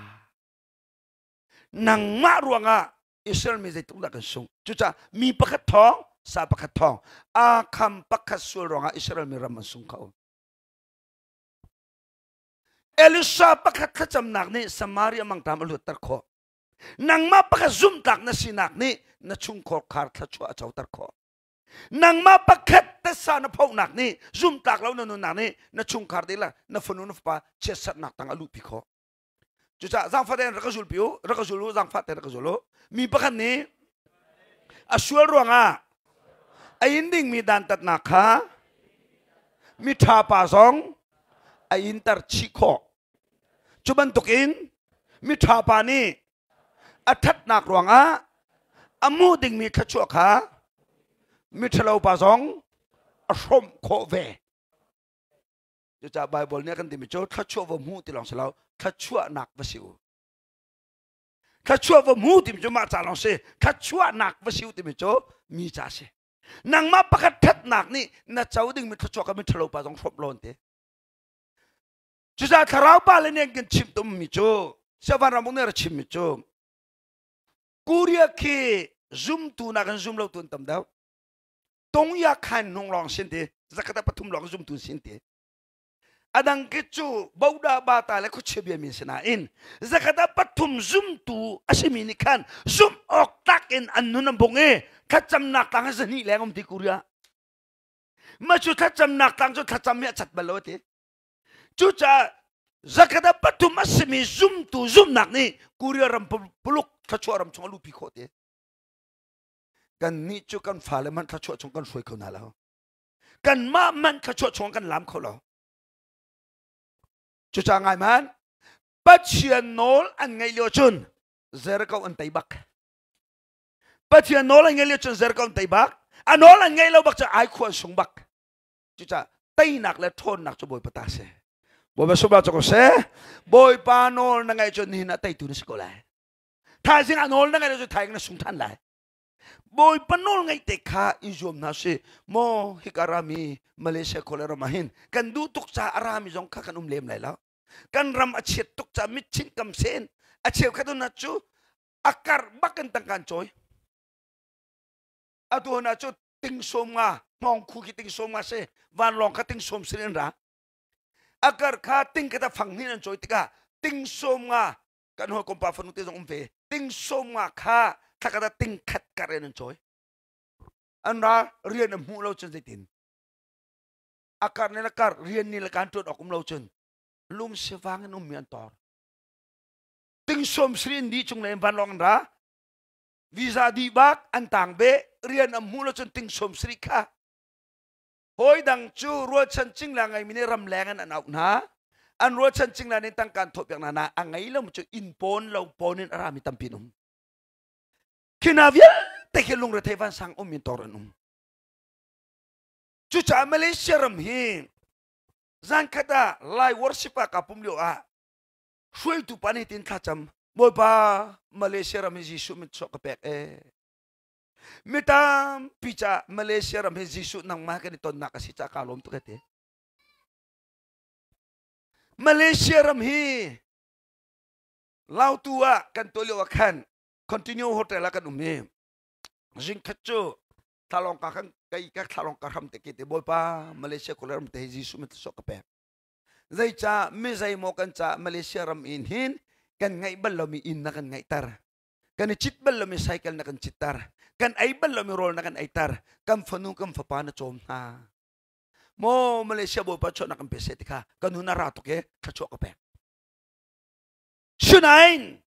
Nangmah ruangah Israel mi zeitluk dah kan sungh. Cucaah mi pakhat thawng, sa pakhat thawng, aa kham pakhat sual ruangah Israel mi ram an sung kho. Elisha pakhat thlacamnak nih Samaria mangṭam a luatter khawh. Nangmah pakhat zumhtlak na sinak nih na chungkhar khar thluachuah a coter khawh. Nangmah pakhat tasa na phohnak nih zumhtlak lo na nunnak nih na chungkhar dihlak na fanu na fapa chiatserhnak tang a luhpi khawh. Cucaah zaangfah tein rak ka zulpi u, rak ka zul u, zaangfah tein rak ka zul u. Mi pakhat nih a sual ruangah a in dingmi dantatnak kha miṭha pa zong a inter chih khawh. Cu bantukin miṭha pa nih a ṭhatnak ruangah a hmuh dingmi thluachuah kha miṭhalo pa zong a hrawmh khawh ve. Cucaah Baibal nih a kan timi cu thluachuah va hmu ti lawng si lo, thluachuahnak va si u. Thluachuah va hmu timi cu mah ca lawng si, thluachuahnak va si u timi cu mi ca si. Nangmah pakhat ṭhatnak nih na co dingmi thluachuah kha miṭhalo pa zong hrawmh lawn ti. Cucaah thlarau pa le nih an kan chimh tummi cu, Siavan ram nih a chimmi cu, Korea khi zumtu nakin zum lo tu an tam deuh. Tongya khan hnung lawng sin ti. Zakhat 3 lawng zumtu sin ti. Adang ki cu boda bata le khuachia bia min sinain zakhat 3 zumtu a simi nih khan zumh awk tak in an nun an bung i thlacamnak tlang zahnih leng um ti Korea. Ma cu thlacamnak tlang cu thlacam hi a chat bal lo ti. Cucaah zakhat 3 a simi zumtu zumnak nih Korea ram puluk thluachuah ram chung a luhpi khawh ti. Kan nih cu kan fale hmanh thluachuah chung kan hruai kho hna lo. Kanmah hmanh thluachuah chung kan lam kho lo. Cucaah ngai hmanh Pathian nawl an ngaih lio cun Jericho an tei bak. Pathian nawl an ngaih lio cun Jericho an tei bak. A nawl an ngaih lo bak cu ai khua an sung bak. Cucaah teinak le ṭhawnnak cu Bawipa ta si. Bawipa sungbar cu ko seh. Bawipa nawl na ngaih cun nihin ah teitu na si ko lai. Thaizing ah nawl na ngaih lo cu thaizing na sung ṭhan lai. Bawipa nawl ngaih te kha i zuam hna si. Maw hika rami Malaysia khua le ram ah hin kan duh tuk caah a rami zong kha kan um lem lai lo. Kan ram a chiat tuk caah mitchinh kam sen a cheukhat hna cu a karh bak in tangka an cawi. Atu hna cu ting 50 hngawng khu khi ting 50 si vanlawng kha ting sawm sin in ra. A kar kha ting kha fang hnih an cawi tikah ting 50 kan hawikom pa fanu te zong um ve ting 50 kha thlakhat ah ting khat kar in an cawi. An ra rian an hmuh lo cun zeitin a kar ne le kar rian ni le kan ṭuan awk um lo cun lung sivang in ummi an tor. Ting sawm srin di chung le vanlawng an ra visa dih bak an tang be rian an hmuh lo cun ting 70 kha hawi dang cu rualchan cingla ngeimi nih ramleng in an auh hna an rualchan cingla nih tangka an thawhpiak hna na a ngei lo cu inn pawn lo pawn in a rami tampi an um khi hna vialte khi lungrethei vansang um in tor an um. Cucaah Malaysia ram hi zankhat ah Lai worship ah kaa pum lio ah hruaitu pa nih tin thlacam Bawipa Malaysia ram hi Jesuh min chuak ka pek e mi tampi ca Malaysia ram hi Jesuh nangmah kan i tonnak a si ca kaa lawm tuk te. Malaysia ram hi Lautu ah kan tuah lio ah khan Continue Hotel ah kan um i zingkhat cu thlalawng ka kan kai ka thlalawng ka hram te ke te Bawipa Malaysia kawlram ram te hi Jesuh min chuak ka pek. Zeicah mi zeimaw kan caah Malaysia ram in hin kan ngeih bal lomi inn na kan ngeihter. Kan i cit bal lomi cycle na kan citter. Kan ei bal lomi rawl na kan eiter. Kan fanu kan fapa na cawm hna. Maw Malaysia Bawipa chuahnak kan pe seh ti kha kan hun a ra tuk i thluachuah ka pek. Sinain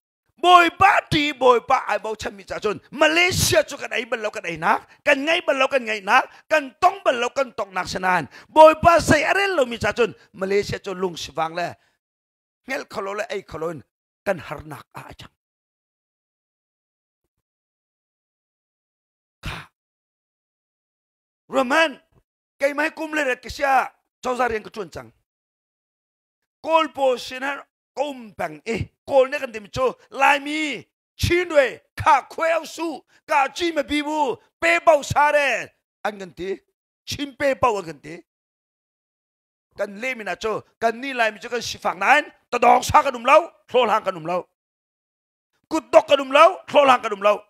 Bawipa ṭi Bawipa ai bochanmi caah cun Malaysia cu kan ei bal lo kan einak, kan ngei bal lo kan ngeihnak, kan tong bal lo kan tongnak sinain Bawipa zei a rel lomi caah cun Malaysia cu lungsivang le hngelh kho lo le ei kho lo in kan harnak ah a cang. Kha Roman keimah hi kum le ret ka sia cozah rian ka ṭuan cang. Kawl pawl sin ah ka um peng i Kawl nih kan timi cu Laimi Chinwe kha khuai su ka chi ma bi bu pe bo sa re an kan ti Chin pe bo an kan ti kan le mina cu kan ni Laimi cu kan sifak nain tadawng sa kan um lo hlawhhlang kan um lo kutdok kan um lo hlawhhlang kan um lo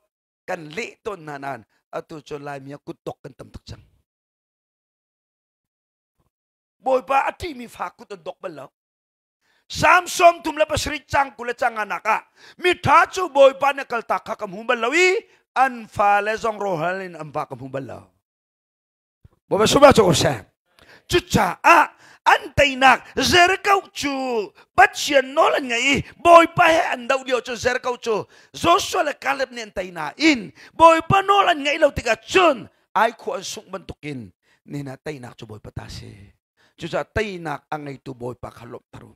kan leh tawn hna nain atu cu Laimi ah kutdok kan tam tuk cang. Bawipa a ṭihmi fa kut an dok bal lo. Salm 37 cang 20 le cang nganak ah miṭha cu Bawipa nih kaltak kha ka hmu bal lo i an fale zong rawhal in an va ka hmu bal lo. Bawipa sungah cu seh. Cucaah an teinak Jericho cu Pathian nawl an ngaih i Bawipa he an doh lio cu Jericho cu Joshua le Caleb nih an tei nain Bawipa nawl an ngaih lo tikah cun ai khua an sungh bantukin nihin ah teinak cu Bawipa ta si. Cucaah teinak a ngeitu Bawipa kha lawmhter u.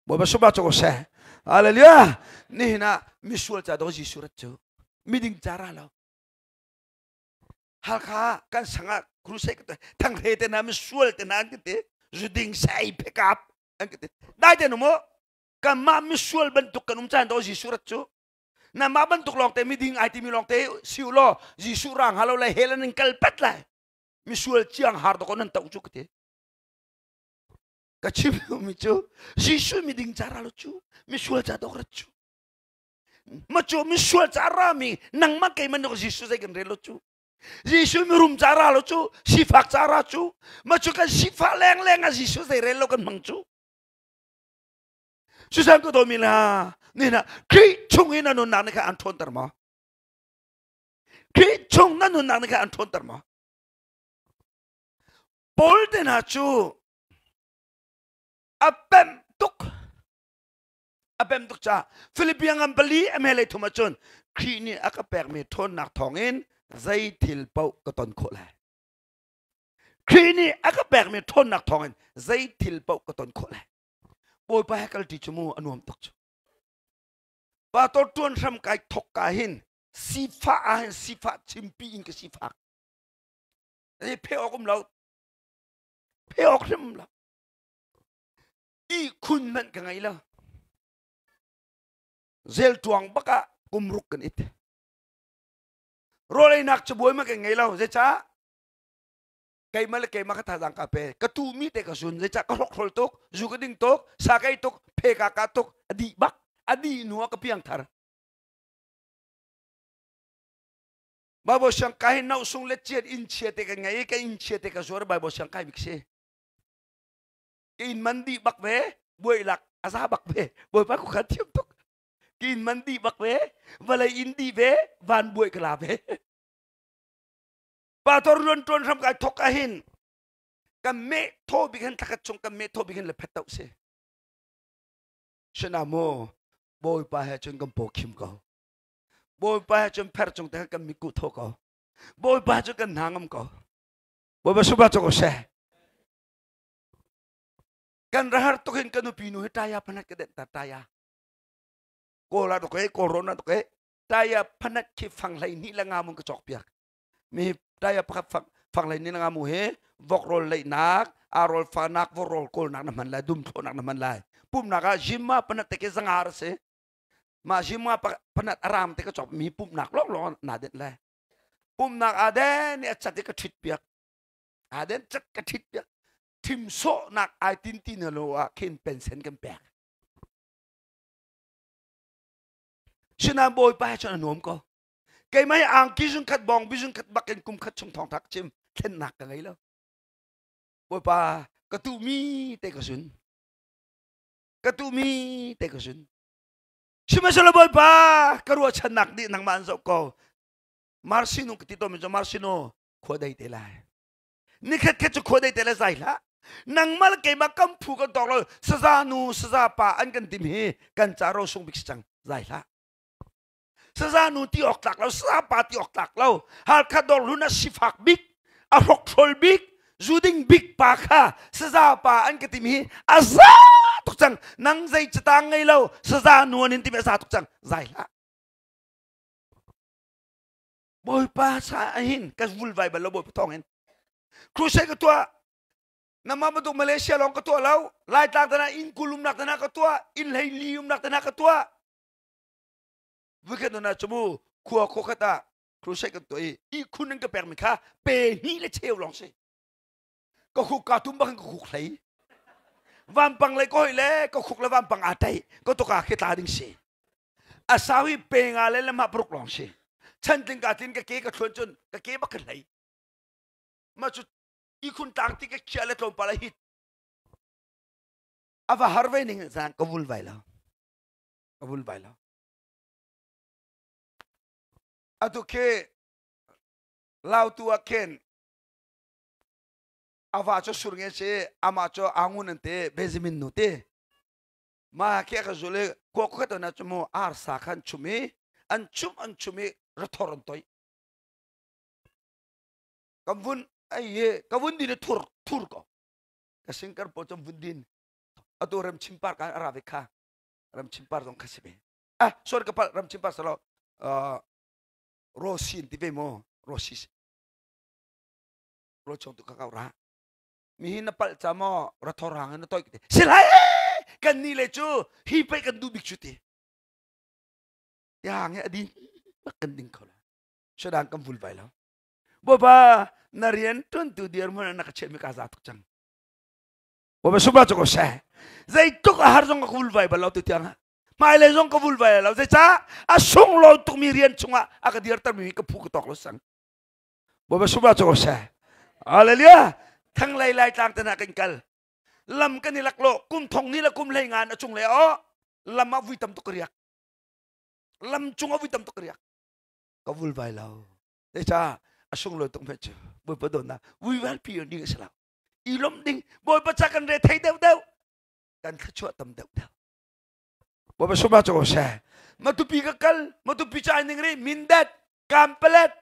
Bawipa sungah cu ko seh. Hallelujah. Nihin ah misual ca dawh Jesuh rat cu miding ca ra lo. Halkha kan sangah crusade ka thangre te na misual te na an ka ti zuding sai phekap an ka ti dai te nu mu kanmah misual bantuk kan um caan dawh Jesuh rat cu Nangmah bantuk lawngte miding ai timi lawngte si u law Jesuh rang halo le hell an in kal pat lai. Misual chiang har dawk nan to cu ka ti. Ka chim mi cu Jesuh miding ca ra lo cu misual ca dawk rat cu. Ma cu misual ca ra mi nangmah keimah nuk Jesuh zei kan rel lo cu. Jesuh mirum ca ra lo cu, sifak ca ra cu, ma cu kan sifah lengleng ah Jesuh zei rel lo kan hmang cu. Cusan ka dawmi la, ni na Khrih chung i na nunnak nih kha an ṭhawnter maw? Khrih chung na nunnak nih kha an ṭhawnter maw? Paul te hna cu a pemh tuk a pemh tuk caah Philippian ngan pali a hmelei thum ahcun Khrih nih a ka pekmi ṭhawnnak thawngin zei thil paoh ka ton khawh lai. Khrih nih a ka pekmi ṭhawnnak thawngin zei thil paoh ka ton khawh lai. Bawipa he kalṭi cu mu a nuam tuk cu. Pastor ṭuan hram kai thok ka hin sifah ah hin sifah chimpi in ka sifak. Zei phe awk um lo. Phe awk hrim um lo. Ihkhun hmanh ka ngei lo. Zel tuang bak ah kum ruk kan it. Rawleinak cabuai ma kan ngei lo. Zeicah? Keimah le keimah ka thazaang ka pe. Ka tuhmi te ka zun. Zeicah ka hrokhrol tuk, zu ka ding tuk, sa ka ei tuk, phe ka ka tuk, a dih bak. A dih hnu ah ka piang thar. Bible siang kai no sung le chiat inn chia te kan ngei i ka inn chia te ka zuar Bible siang kai bik si. Ka inn man dih bak ve, buai lak a za bak ve. Bawipa ku khan thiam tuk. Ka inn man dih bak ve, vawlei inn dih ve, van buai ka la ve. Pastor rian tuan hram kai thok ahin kan meh thaw bik hin thlakhat chung kan meh thaw bik hin le phet tauh si. Shana mu Bawipa he cun kan paw khim ko. Bawipa he cun pher cung te kan mitkuh thaw ko. Bawipa cu kan hna ngam ko. Bawipa suba cu ko seh. Kan rahar tuk hin kan nupi nu hi taya phanat ka denh ta taya. Kawl ah tuk e, kawl rawn ah tuk e, taya phanat khi fang hlei hnih le nga mun ka cawk piak. Mi taya pakhat fang, fang hlei hnih le nga mu he vok rawl leihnak, arrawl fanak, vok rawl kawlnak na hman lai, dum thlawhnak na hman lai. Pumnak ah jima panat te ke zangar si. Mah jima panat aram te ka cawk mi pumnak lawng lawng na det lai. Pumnak aden i a cat i ka ṭhit piak. Aden cat ka ṭhit piak. Thim sawhnak ai tin ti na lo ah khin pensen kan pek. Sinain Bawipa he cun a nuam ko. Keimah hi angki zung khat bawng bi zung khat bak in kum khat chung thawng thak chim thlennak ka ngei lo. Bawipa ka tuhmi te ka sun. Ka tuhmi te ka sun. Sihmanhsehlaw Bawipa ka ruahchannak nih nangmah an zoh ko. Marsino ka ti tawnmi cu Marsino khua dei te lai. Nikhat khat cu khua dei te le zai hlah. Nangmah le keimah kan phu kan tawk lo saza nu saza pa an kan tim hi kan ca ro sung bik si cang zai hlah. Saza nu ti awk tlak lo saza pa ti awk tlak lo Halkha dawr hlun a sifak bik a hrokhrol bik zuding bik pa kha saza pa an ka tim hi a za tuk cang nang zei catang ngei lo saza nu an in tim a za tuk cang zai hlah. Bawipa sa ahin ka vulvai bal lo Bawipa thawng in crusade ka tuah nama bantuk Malaysia lawng ka tuah lo Laitlang tana inn kul umnak tana ka tuah inn hlei li umnak tana ka tuah weekend na chumu khua khua khat ah crusade kan tuah i ihkhun an ka pek mi kha pe hnih le cheu lawng si ka khuk ka tum bak ka khuk hlei vampang le ka hoi le ka khuk le vampang aa tai ka tuka khi tla ding si a sau hi pe nga le lamah paruk lawng si chantling ka tlin ka ke ka thluan cun ka ke bak ka hlei ma cu ihkhun tlang ti ka khiah le tlawmpal a hit a va har ve ning zan ka vul vai lo ka vul vai lo atu khi lautu ah khin ava cu sur nge si ama cu angun an te Benjamin nu te Ma khi ka zul i khua khat na cu mu arsa kha an chum i an chum an chum i rathor an toih. Kan vun ai ka vun din i thur thur ko. Ka singkar pawl cu vun din. Atu ram chimpar kan ara ve kha. Ram chimpar zong kha si ve. Ah sorry ka pal ram chimpar salo uh, rosin ti ve mo rosis. Ro chong tu ka kau ra. Mi hi na palh ca maw rathor hang in na toih ti silai kan ni le cu hi pei kan duh bik cu ti tiang he adin bak kan ding kho la shadang kan vul vai lo bawipa na rian tuan tu dir hmun na ka chiah mi ka za tuk cang bawipa suba cu ko seh zeitluk a har zong ka vul vai bal lo tu tiang hmailei zong ka vul vai lo zeicah a sunglawi tukmi rian chungah a ka dirter mi ka phu ka tawk lo sang. Bawipa sungah cu ko seh. Hallelujah. Thanglei lai tlang te hna kan kal. Lam kan i laklawh kum thong ni le kum hlei ngan a cung le o lam ah vui tam tuk ka riak. Lam cung ah vui tam tuk ka riak. Ka vul vai lo. Te cha a sunglawi tuk me cu. Bawipa dawtnak vui val pi ding a si lo. I lawmh ding Bawipa ca kan re thei deuh deuh. Kan thluachuah tam deuh deuh. Bawipa sungah cu ko seh. Matupi ka kal, Matupi ca ning ri Mindat, Kampalet,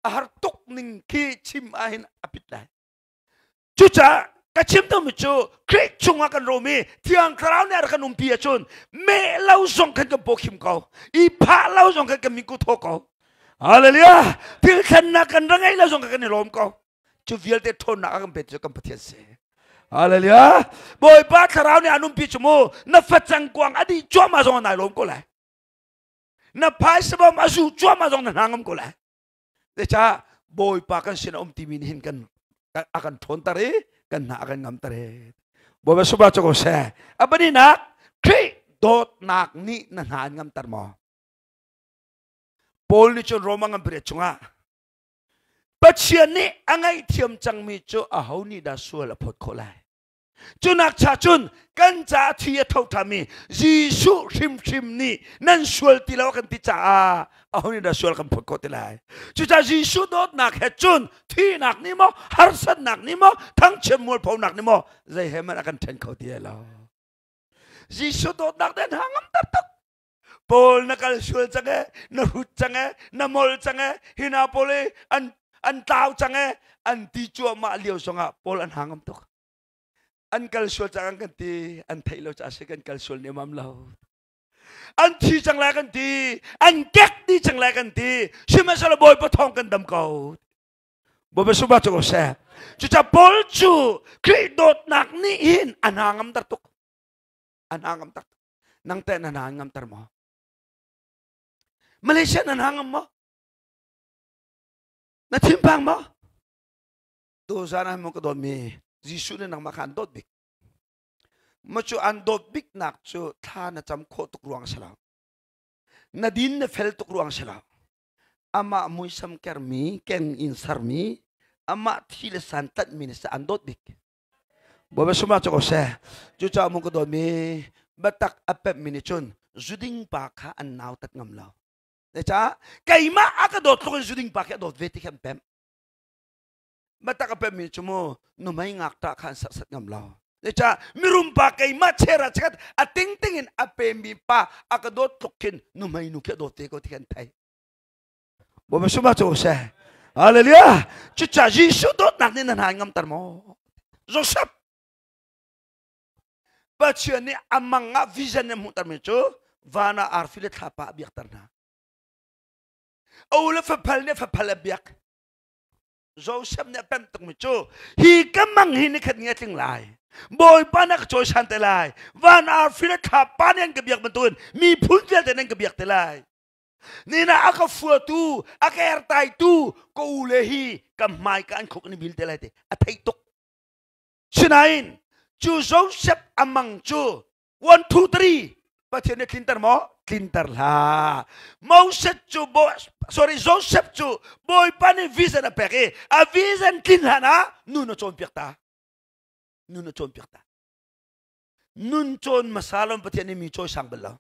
a har tuk ning khi chim ahhin a pit lai. Cucaah ka chim tami cu Khrih chungah kan rom i Thiang Thlarau nih a rak kan umpi ahcun meh lo zong khan kan pawkhim ko i phah lo zong khan kan minku thaw ko. Hallelujah! Thil thlennak kan ra ngei lo zong khan kan i lawm ko. Cu vialte ṭhawnnak a kan pe cu kan Pathian si. Hallelujah! Bawipa Thlarau nih an umpi cu mu na facang kuang a dih cuahmah zong nai lawm ko lai. Na phaisa bawm a zu cuahmah zong na hna ngam ko lai. Zeicah Bawipa kan sin a um timi nih hin kan a kan ṭhawnter i kan hna a kan ngamter i Bawipa suba cu ko seh. A paninak Khrih dawtnak nih na hna an ngamter maw? Paul nih cun Roma ngan pariat chungah Pathian nih a ngaihthiam cangmi cu aho nih dah sual a phawt khawh lai? Cunak cha cun kan caah thi a tho ṭhami Jesuh hrimhrim nih nan sual ti lo a kan ti caah aho nih dah sual kan phawt khawh ti lai? Cucaah Jesuh dawtnak he cun thihnak nih maw, harsatnak nih maw, thangchiat mualphonak nih maw, zei he hmanh a kan ṭhen kho ti lo. Jesuh dawtnak den ha ngam taktak. Paul na kal sual cang e, na hrut cang e, na mol cang e, hina pawl i an an tlau cang e, an ti cuahmah lio zongah Paul an hangam tuk. An kal sual cang an kan ti, an theih lo caah si kan kal sual nemam lo. An thi cang lai kan ti, an kek di cang lai kan ti, sihmanhsehlaw Bawipa thawng kan dam ko. Bawipa subah cu ko seh. Cucaah Paul cu Khrih dawtnak nih hin a hna ngamter tuk. A hna ngamter tuk. Nang teh na hna ngamter maw? Malaysia na hna ngam maw? Na thinphang maw? Tuzan ah maw ka dawtmi Jesuh nih nangmah kha an dawt bik. Ma cu an dawt bik nak cu thla na cam khawh tuk ruang si lo. Na din na fel tuk ruang si lo. Amah muisam kermi, keng in sermi, amah thi le san tlanhmi na si an dawt bik. Bawipa sumah cu ko seh. Cucaah mung ka dawtmi biatak a pemhmi nih cun zuding pa kha an nautat ngam lo. Zeicah keimah a ka dawt tluk in zuding pa khi a dawt ve ti khi an pemh. Biatak a pemhmi cu mu nuhmei ngakṭah kha an serhsat ngam lo. Zeicah mirum pa keimah chera chikat a tingting in a pemi pa a ka dawt tluk khin nuhmei nu khi a dawt te ko ti khi an theih. Bawipa sumah cu seh. Hallelujah. Cucaah Jesuh dawtnak nih na hna ngamter maw? Joseph Pathian nih a mang ah vision nih hmuhtermi cu van ah arfi le thlapa a biakter hna. A u le faphal nih faphal a biak. Joseph nih a pemh tukmi cu hi ka mang hi nikhat ni a tling lai. Bawipa na ka cawisan te lai. Van arfi le thlapa nih an ka biak bantukin miphun vialte nan ka biak te lai. Nina a ka fuatu, a ka ertaitu ka u le hi ka hmai ka an khuk ni bil te lai te a theih tuk. Sinain cu Joseph amang cu 1 2 3 Pathian nih tlinter maw? Tlinter hlah. Moses cu bo sorry Joseph cu Bawipa nih vision a pek i a vision tlin hlan ah nun a cawnpiak ta. Nun a cawnpiak ta. Nun cawn hmasa lon Pathian nih mi cawisang bal lo.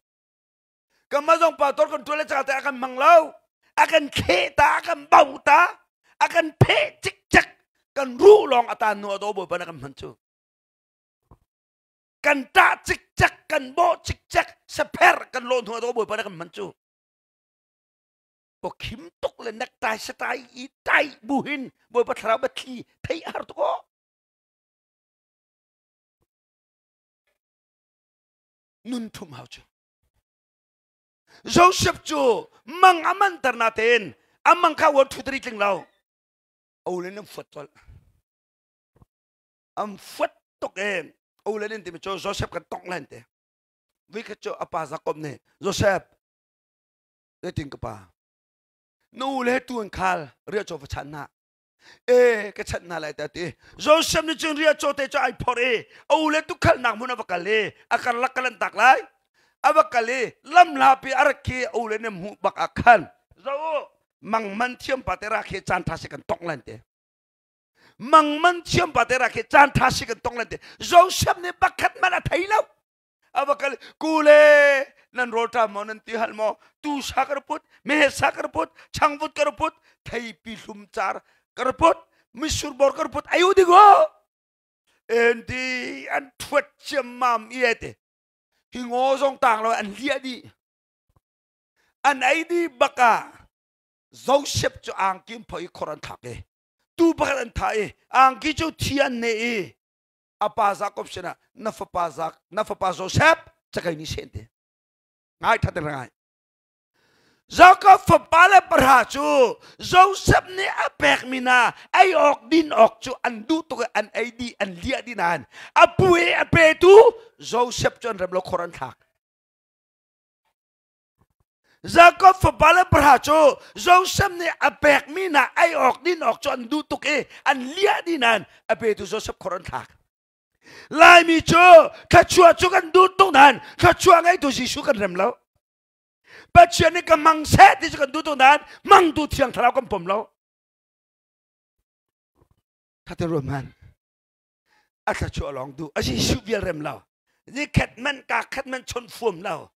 Kanmah zong pastor kan ṭuan le cangte a kan hmang lo. A kan thleh ta, a kan bau ta, a kan pheh cikcek. Kan ruh lawng a tan nu a daw bawipa na kan hman cu. Kan ṭah cikcek, kan bawh cikcek, sapher kan lawh hnu a daw bawipa na kan hman cu. Pawkhim tuk le necktie satai i tai buhin bawipa thlarau biathli theih a har tuk aw. Nun thum hau cu. Joseph cu mang a manter natein a mang kha 1 2 3 tling lo. Olen an fuat colh. An fuat tuk e. Olen in timi cu Joseph kan tongh len te. Vikhat cu a pa Jacob nih Joseph zeitin ka pa nu le tu an khal riah caw va chan hna e ka chanh hna lai ta ti Joseph nih cun riah caw te cu ai phorh i a u le tukhalnak hmun a va kal i a karlak ka lan tak lai a va kal i lamhlapi a rak khi a u le nih hmuh bak ah khan zo u. Mangman thiam pa te ra khi caan tha si kan tong lan te. Mangman thiam pa te ra khi caan tha si kan tong lan te. Joseph nih pakhat man a thei lo. Ava kal kule nan rawl ṭam maw nan ti hal maw tu sa ka put mehe sa ka put changvut ka put theipi hlum car ka put misur bor ka put ayu digo en ti an thuat ciammam i te hi ngo zong tang lo an liah dih an ei dih bak ah Joseph cu angki in pho i khor an thlak i tu pakhat an thah i angki cu thi an ne i a pa Jakob sinah na fapa Zak na fapa Joseph cakei nih sen te ngai that ngai Jakob fapa le pahra cu Joseph nih a pekmi hna ei awk din awk cu an duh tuk i an ei dih an liah dih nain a pu i a petu Joseph cu an rem lo khor an thlak. Jakob fapa le pahra cu Joseph nih a pekmi hna ei awk din awk cu an duh tuk i an liah dih nain a petu Joseph khor an thlak. Laimi cu thluachuah cu kan duh tuk nain thluachuah ngeitu Jesuh kan rem lo. Pathian nih ka mang seh ti cu kan duh tuk nain mangtu thiang thlarau kan pom lo. Thate ruam man. A thluachuah lawng duh. A Jesuh vial rem lo. Ni khat man ka khat man chon fuam lo.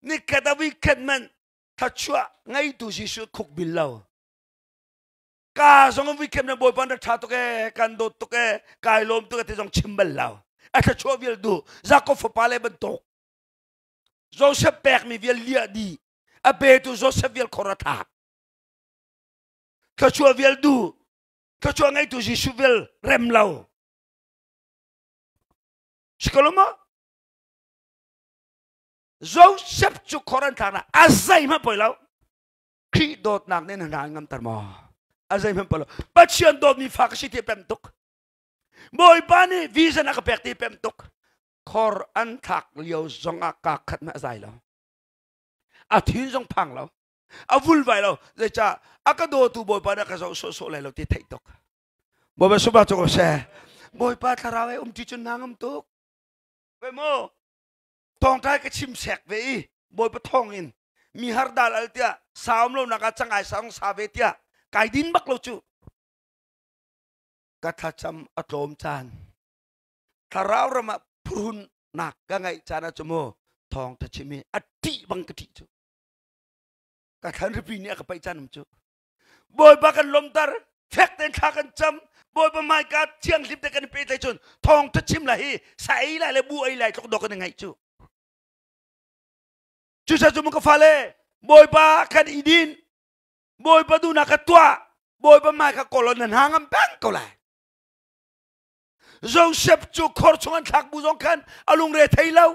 Ni khat a vi khat man thluachuah ngeitu Jesuh khuk bil lo. Ka zong vi khat man Bawipa na tha tuk e kan dawt tuk e kai lawm tuk e ti zong chim bal lo. A thluachuah vial duh. Jakob fapa le bantuk. Joseph pekmi vial liah dih a petu Joseph vial khor a thlak thluachuah vial duh thluachuah ngeitu Jesuh vial rem lo sikolo ma Joseph cu khor an thlak na a zeihmanh poi lo Khrih dawtnak nih na hna ngamter maw a zeihmanh poi lo Pathian dawtmi fa ka si ti pem tuk Bawipa nih vision a ka pek ti pem tuk khor an thlak lio zongah kaa khat hmanh a zai lo a thin zong phang lo a vulvai lo zeicah a ka dawtu bawipa nih a ka zoh sawhsawh lai lo ti theih tuk bawipa suba cu ko seh bawipa thlarau he um ṭi cun na ngam tuk ve mu thawngṭha ka chim sek ve i bawipa thawng in mi har dal al tiah sa um lo nak ah cangai sa sa ve tiah kai din bak lo cu ka thlacam a tlawm caan thlarau ram ah phurhunnak ka ngeih caan ah cu mu thawngtha chim hi a ṭih bang ka ṭih cu ka thlan ripi nih a ka paih caan um cu bawipa kan lomter fek tein thla kan cam bawipa hmaika thianghlim te kan i pehtlaih cun thawngtha chim lai hi sa ei lai le bu ei lai tluk dawk kan i ngaih cu cucaah cu mu ka fale bawipa kan i din bawipa duhnak ka tuah bawipa hmai kha kawl na hna ngam peng ko lai Joseph cu khor chung an thlak bu zong khan a lungre thei lo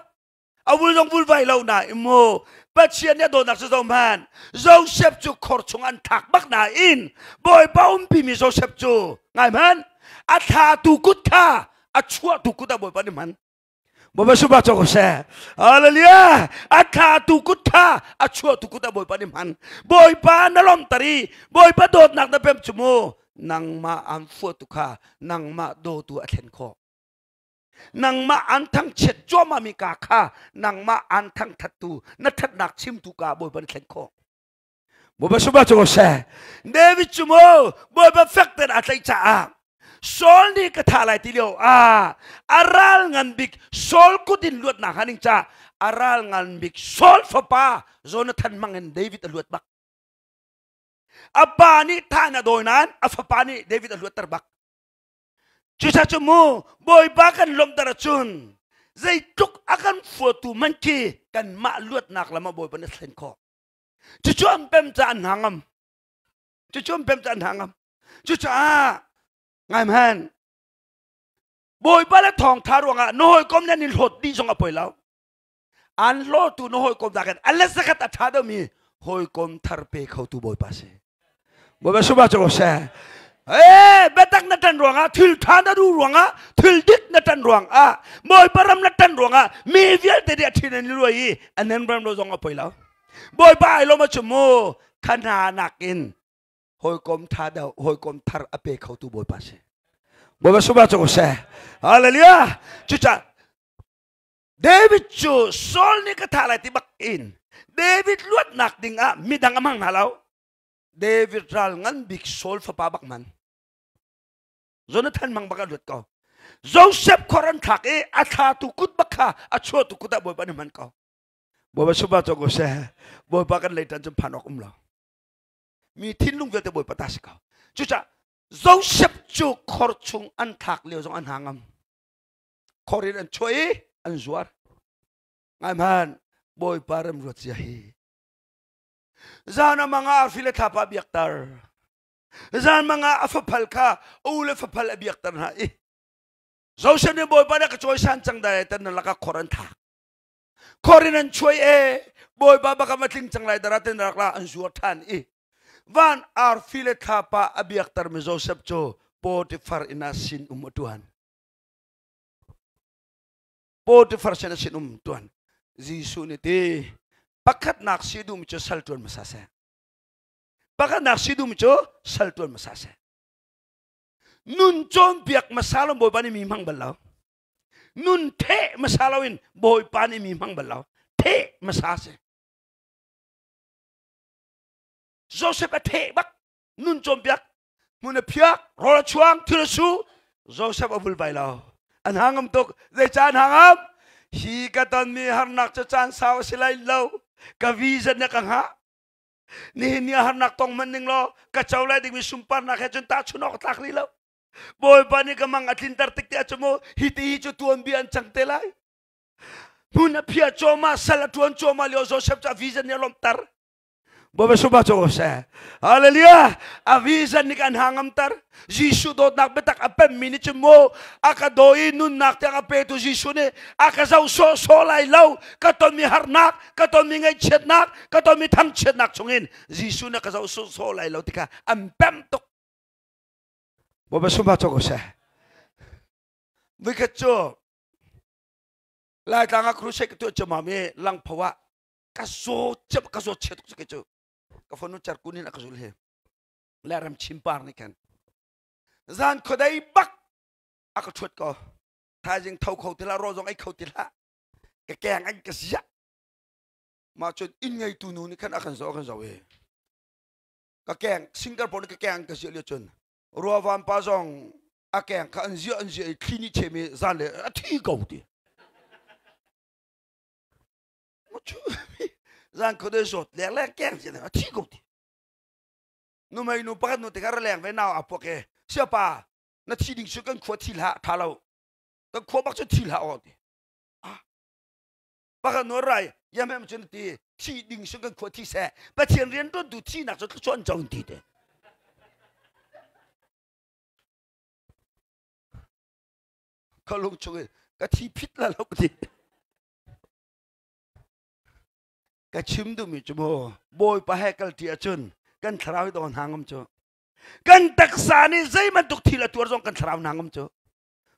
a vul zong vulvai lo na mu Pathian nih a dawtnak cu zohhmanh Joseph cu khor chung an thlak bak nain Bawipa umpi mi Joseph cu ngai hmanh a thlatu kut kha a chuahtu kut ah Bawipa nih hman Bawipa suba cawk seh Hallelujah a thlatu kut kha a chuahtu kut ah Bawipa nih hman Bawipa na lawmter i Bawipa dawtnak na pem cu mu nangmah an fuatu kha nangmah dawtu a thlen khawh nangmah an thangchiat cuahmahmi ka kha nangmah an thangthattu na thatnak chimtu ka bawipa na thlen khawh bawipa suba cu seh David cu mu bawipa fek tein a tlaih caah Saul nih ka thah lai ti lio ah a ral ngan bik Saul kut in luatnak hnga ding ca a ral ngan bik Saul fapa Jonathan hmang in David a luat bak A pa nih thah a dawi nain a fapa nih David a luatter bak. Cucaah cu mu Bawipa kan lawmhter ahcun zeitluk a kan fuatu man khi kanmah luatnak lam ah Bawipa nih a thlen khawh. Cucu an pem caah an hna ngam. Cucu an pem caah an hna ngam. Cucaah ngai hmanh Bawipa le thawngtha ruangah na hawikom nih an in hlawt dih zong a poi lo. An hlawtu na hawikom nakin a let zakhat a ṭha deuhmi hawikom thar pe khotu Bawipa si. Bawipa suba cu seh. Ee, biatak na ṭan ruangah, thil ṭha na duh ruangah, thil dik na ṭan ruangah, Bawipa ram na ṭan ruangah, mi vialte nih a ṭhin an i luai i an nan ram lo zong a poi lo. Bawipa ai lawm ahcun mu, kha hna nakin hawikom ṭha deuh, hawikom thar a pe khotu Bawipa si. Bawipa suba cu seh. Hallelujah. Cucaah David cu Saul nih ka thah lai ti bak in David luatnak ding ah midang a hmang hna lo. David ral ngan bik Saul fapa bak man. Jonathan mang bak a luat ko. Joseph khor an thlak i a thlatu kut bak kha a chuahtu kut ah Bawipa nih hman ko. Bawipa suba cho ko seh. Bawipa kan leitan cun phan awk um lo. Mi thinlung vialte Bawipa ta si ko. Cucaah Joseph cu khor chung an thlak lio zong an hna ngam. Khor in an chuah i an zuar. Ngai hmanh Bawipa remruat cia hi. Zan a mang ah arfi le thlapa biakter. Zan mang ah a faphal kha u le faphal a biakter hna i Joseph nih Bawipa nih ka cawisan cang dai tan na lakah khor an thlak. Khor in an chuai e Bawipa baka ma tling cang lai dara ten rak la an zuar than i van arfi le thlapa a biakter mi Joseph cu Potiphar inn ah sin um a tuan. Potiphar sin a sin um tuan. Jesuh nih ti pakhatnak si duhmi cu sal tuan hmasa seh. Pakhatnak si duhmi cu sal tuan hmasa seh. Nun cawnpiak hmasa lo Bawipa nih mi hmang bal lo. Nun theh hmasa loin Bawipa nih mi hmang bal lo. Theh hmasa si. Joseph a theh bak nun cawnpiak hmun a phiak rawl a chuang thil a su Joseph a vulvai lo an hangam tuk zeicah an hangam hi ka tonmi harnak cu caan sau a si lai lo ka vision na ka hngah nihin ni harnak tong man ning law ka co lai dingmi sunparnak he cun tahchun awk tlak rih lo Bawipa nih ka mang a tlinter tik te ah mu hi ti hi cu tuanbia an cang te lai hmun a phia cuahmah sal a ṭuan cuahmah lio Joseph cu a vision nih a lawmhter Bawipa suba cu seh. Hallelujah. A vision nih kan hangamter. Jesuh dawtnak biatak a pemmi nih cun mu a ka daw i nunnak tiang a petu Jesuh nih a ka zoh sawhsawh lai lo. Ka tonmi harnak, ka tonmi ngaihchiatnak, ka tonmi thangchiatnak chungin Jesuh nih a ka zoh sawhsawh lai lo ti kha an pem tuk. Bawipa suba cu seh. Voikhat cu Laitlang ah crusade ka tuah ciammam i Langpho ah ka zaw cep ka zaw chia tuk cu ka fanu charkun in a ka zul he le ram chimpar nih khan zan khuadei bak a ka thuat ko thaizing tho kho ti hlah rawl zong ei kho ti hlah ka keng an ka ziah mah cun inn ngeitu nu nih khan a kan zoh a kan zoh i ka keng Singapore nih ka keng ka ziah lio cun ruavan pa zong a keng kha an ziah an ziah i thli nih chem i zan le a thi ko ti Zan kho de zawt leng leng keng si a thi ko ti. Nu mei nu pakhat nu te kha ra leng ve nau a puak e. Siapa na thi ding su kan khua thi hlah tha lo. Kan khua bak cu thi hlah aw ti. Ah. Pakhat nu rai yam hem cun ti thi ding su kan khua thi seh. Pathian rian tuan tu thi nak cu thluachuah an co ti te. Ka lung chung ka thi phit la lo ti. Ka chim duhmi cu mu Bawipa he kal ṭi ahcun kan thlarau hi dawh hna ngam cu. Kan taksa nih zei bantuk thil a tuar zong kan thlarau hna ngam cu.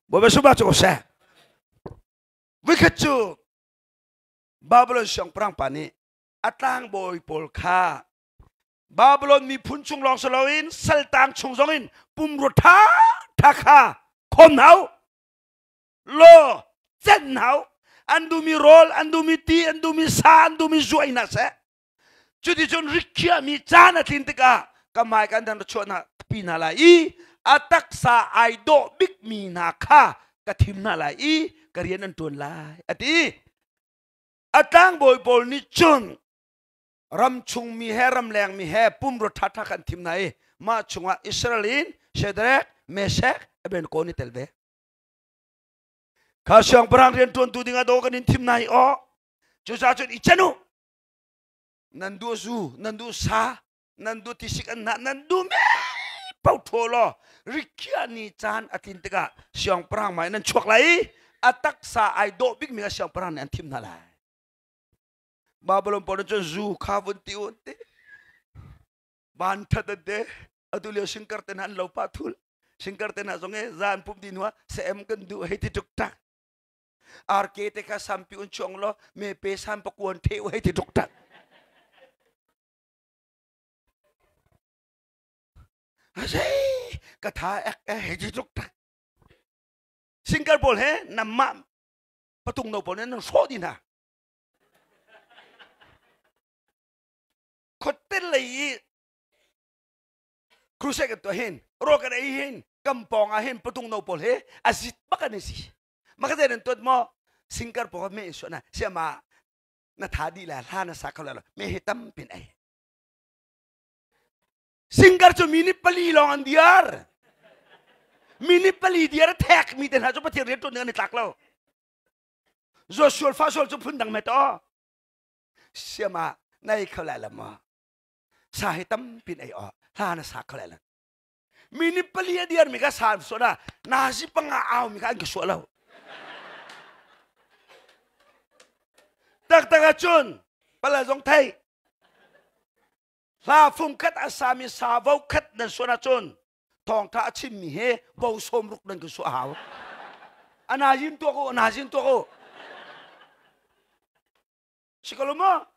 Bawipa sumah cu seh. Voikhat cu Babylon siangpahrang pa nih a tlangbawi pawl kha Babylon miphun chung lawng si loin saltang chung zongin pumrua ṭha ṭha kha khawm hna u. Law cenh hau an duhmi rawl an duhmi ti an duhmi sa an duhmi zu ei hna seh cuticun rikhiahmi caan a tlin tikah ka hmai kan dan chuah hna pi hna lai i a taksa ai dawh bikmi hna kha ka thim hna lai i ka rian an ṭuan lai a ti a tlangbawi pawl nih cun ram chungmi he ramleng mi he pumrua ṭhaṭha kan thim hna i mah chungah Israel in Shadrach, Meshach, Abednego nih tel ve. Kha siangpahrang rian ṭuantu dingah daw kan in thim hna hi aw. Cucaah cun i cen u. Nan duh zu, nan duh sa, nan duh tisik an hnah, nan duh mi paoh ṭhaw law rikhiah ni caan a tlin tikah siangpahrang hmai nan chuak lai i a taksa ai dawh bikmi kha siangpahrang nih an thim hna lai. Babylon pawl nih cun zu kha vun ti u an ti. Van ṭhat an ti. Atu lio singkar te hna an lo pah thul. Singkar te hna zong e zan pum di hnuah sem kan duh hei ti tuk tak. RK te kha sampi un chuang lo me pe sam pakuan the hei ti tuk tak. Asai ka tha ek e hei ti tuk tak. Singkar pawl he namma patung no pawl ne nan hrawh di hna. Khotte lei i. Crusade kan tuah hin rawl kan ei hin kan pawng ah hin patung no pawl he a zit bak an si. Maka zei nan tuat maw? Singkar pawl me in suah na siama na tha dih la hla na sa kho la me he tampin ei. Singer cu minute pali lawng an diar. Minute pali diar a thek mi te hna cu Pathian rian ṭuan ding an i tlak lo. Joshua fa sual cu phundang met aw. Siama nai kho lai la maw? Sa hi tampin ei aw. Hla na sa kho lai la. Minute pali a diar mi ka sa suah na nazi panga au mi ka an ka suah lo. Taktak ahcun pala zong thei Hla fungkhat a sami sa vo khat nan suan ahcun thawngtha a chimmi he vo sawm ruk nan kan suah hau. Anazin tuak u, anazin tuak u. Si ko lo maw?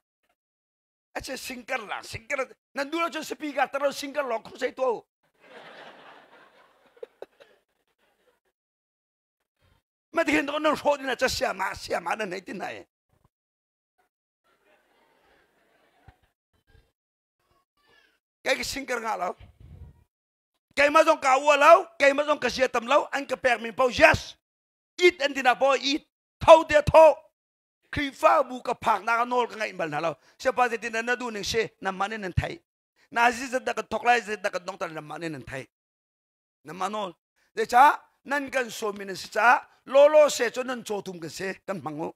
A che singkar la, singkar nan duh lo cun speaker tar lo singkar lawng khusei tuah u. Ma tihin nan hrawh ding ca siama siama nan hei ti hna i. Kei ka singker ngah lo. Keimah zong ka ua lo, keimah zong ka sia tam lo, an ka pek mi po yes. It an tina po it. Tho te tho. Khrihfabu ka phak nak nawl ka ngaih bal hna lo. Siapa zeitin na duh ning si, namah nih nan theih. Na zi zat dah kan thok lai, zat dah kan dong tar namah nih nan theih. Namah nawl. Zeicah nan kan sawmi nan si caah lawlaw se cu nan cawtum kan si, kan hmang u.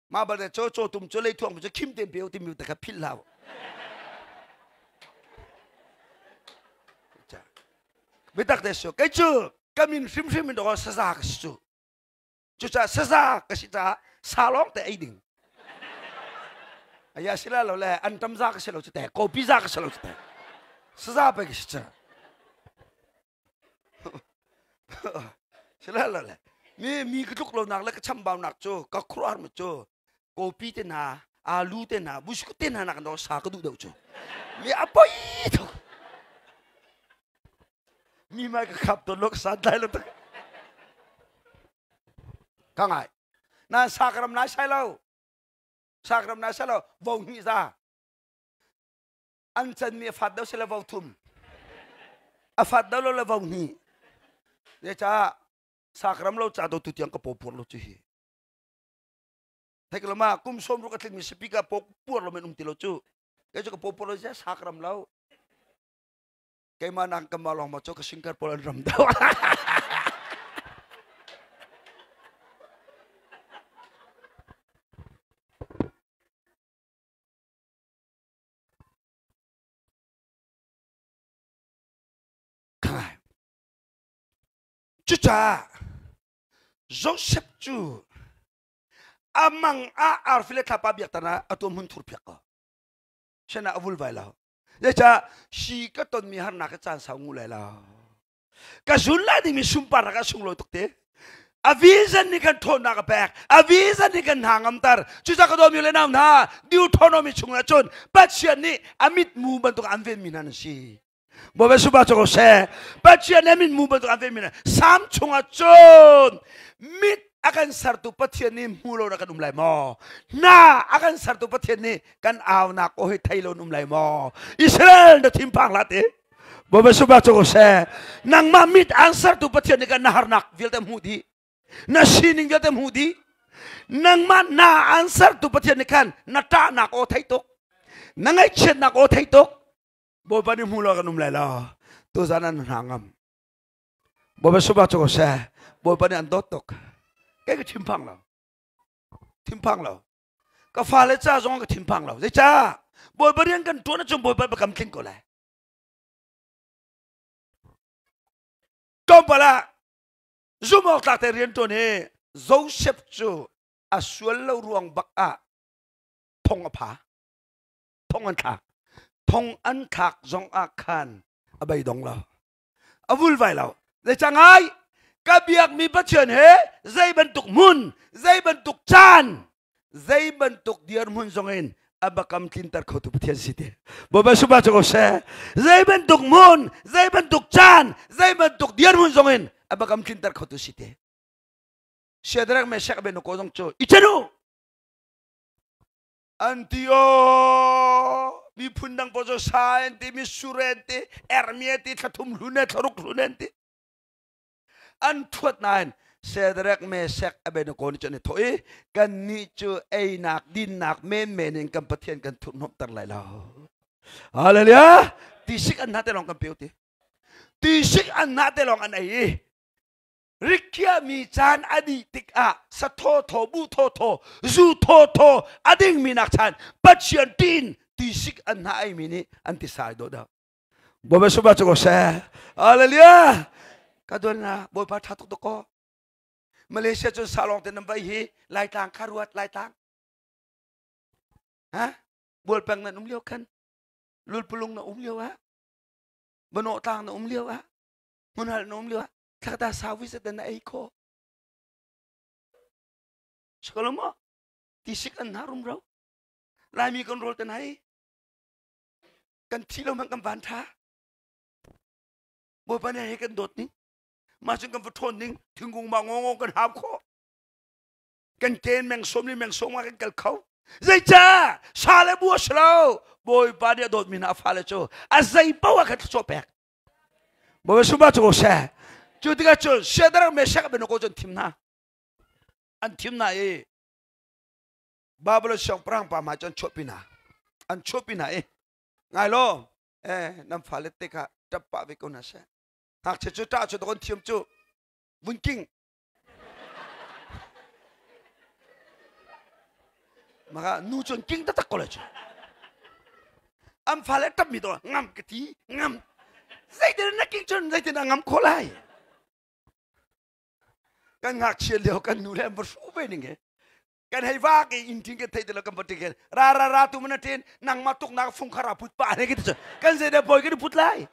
Mah balte cu cawtum cu leithuang cu khim tein pe timi te kha philh hlah. Bitak te su kei cu ka min hrimhrim in dawh saza ka si cu. Cucaah saza ka si caah sa lawng te ei ding. Aya sila lo le antam za ka si lo cu te kopi za ka si lo cu te. Saza pe ka si cu. Sila mi mi ka tluk lonak le ka chambaunak cu ka khuaruahhar mi cu kopi te hna alu te hna buskut te hna nak dawh sa ka duh deuh cu mi a poi tuk mi mai ka khap to lok san tlai lo tak ka ngai na sa ka ram nai sai lo sa ka ram nai sai lo vo hnih za An canmi a fat deuh sile vo thum. A fat deuh lo le vo hnih. Zeicah sakram lo ca do tu tiang ka paw puar lo cu hi. Theik lo ma kum sawm ruk a tlingmi speaker paw puar lo men um ti lo cu. Kei cu ka paw puar lo sia sakram lo. Keimah nang kamah lawng ma cu ka singkar pawl an ram deuh. Cucaah Joseph cu a mang ah arfi le thlapa biaktan ah a tuam hun thur phiak ko. Sian ah a vul vai lo. Zeicah si ka tonmi harnak ka caan sau ngu lai lo. Ka zun lai dingmi sunparnak a sunglawi tuk te. A vision nih kan ṭhawnnak a pek. A vision nih kan hna ngamter. Cucaah ka dawmi le nau hna, Deuteronomy chungah cun Pathian nih a mitmu bantuk an venmi hna nan si. Bawipa supa cu ko seh. Pathian nih a mitmu bantuk an venmi hna. Sam chungah cun mit a kan sertu Pathian nih hmu lo na kan um lai maw? Hna a kan sertu Pathian nih kan aunak aw hi thei lo um lai maw? Israel na thinphang hlah te. Bawipa supa cu ko seh. Nangmah mit aan sertu Pathian nih kan na harnak vialte hmuh dih. Na sining vialte hmuh dih. Nangmah na aan sertu Pathian nih khan na ṭahnak aw thei tuk. Na ngaihchiatnak aw thei tuk. Bawipa nih hmu lo kan um lai lo. Tuzan an hna ngam. Bawipa supa cu ko seh. Bawipa nih an dawt tuk. Kei ka thinphang lo. Thinphang lo. Ka fale ca zong ka thinphang lo. Zeicah? Bawipa rian kan ṭuan ahcun Bawipa biakam tling ko lai. Tlawmpal ah zumh awk tlak te rian ṭuan hi Joseph cu a sual lo ruang bak ah thong a pha. Thong an thlak. Thong an thlak zong ah khan a beidong lo. A vulvai lo. Zeicah ngai? Ka biakmi Pathian he zei bantuk hmun, zei bantuk caan, zei bantuk dirhmun zongin a bakam tlinter khotu Pathian si te. Bawipa supa cu ko seh. Zei bantuk hmun, zei bantuk caan, zei bantuk dirhmun zongin a bakam tlinter khotu si te. Shadrach, Meshach, Abednego zong cu i chen u. An ti o. Miphun dang pawl cu sa an ti, mitsur an ti, ermi an ti, thlathum hlun le thlaruk hlun an ti. An thuat nain Shadrach, Meshach, Abednego nih cun an i thawh i kannih cu einak dinnak menmen in kan Pathian kan thurhhnawmhter lai lo. Hallelujah! Tisik an hna te lawng kan peu ti. Tisik an hna te lawng an ei i rikhiahmi caan a dih tikah sa thawthaw bu thawthaw zu thawthaw a dingmi nak chan Pathian tiin tisik an hna eimi nih an ti sai dawh dah. Bawipa suba cu ko seh. Hallelujah. Ka duan na Bawipa tha tuk ko. Malaysia cun salong te nan vai hi Laitlang kha ruat Laitlang. Ha? Bualpeng nan um lio khan. Lulpulung na um lio ah. Bano tlang na um lio ah. Hmunhal na um lio ah. Thlakata sawi se na ei kho. Sikolo mo? Tisik an na rum ro. Laimi kan rol tan hai. Kan thi lo hmanh kan van tha Bawipa nih he kan dawt ning mah cun kan va ṭhawn ning thingkung ma ngawngawng kan hau khawh kan ken meng som li meng som kan kal kho zeicah sa le bu a si lo Bawipa nih a dawtmi hna a fale cu a zei paoh ah khan thluachuah pek Bawipa sumah cu ko seh cu tikah cun Shadrach Meshach Abednego cu an thim hna an thim hna i Babylon siangpahrang pa hmai cu an chuahpi hna an chuahpi hna i ngai law eh nan fale te kha ṭap pah ve ko hna seh ngakchia cu ṭah cu kan thiam cu vun king maka nu cun king taktak ko lai cu an fale ṭap mi to ngam ka ti ngam zeitin na king cun zeitin a ngam khawh lai kan ngakchia lio kan nu le an va hru ve ning he kan hei vak i inn tin kan thei ti lo kan va tin ra ra ra tu mana tin nangmah tuk nak fung kha ra put pa ne ki kan zei da boy kan put lai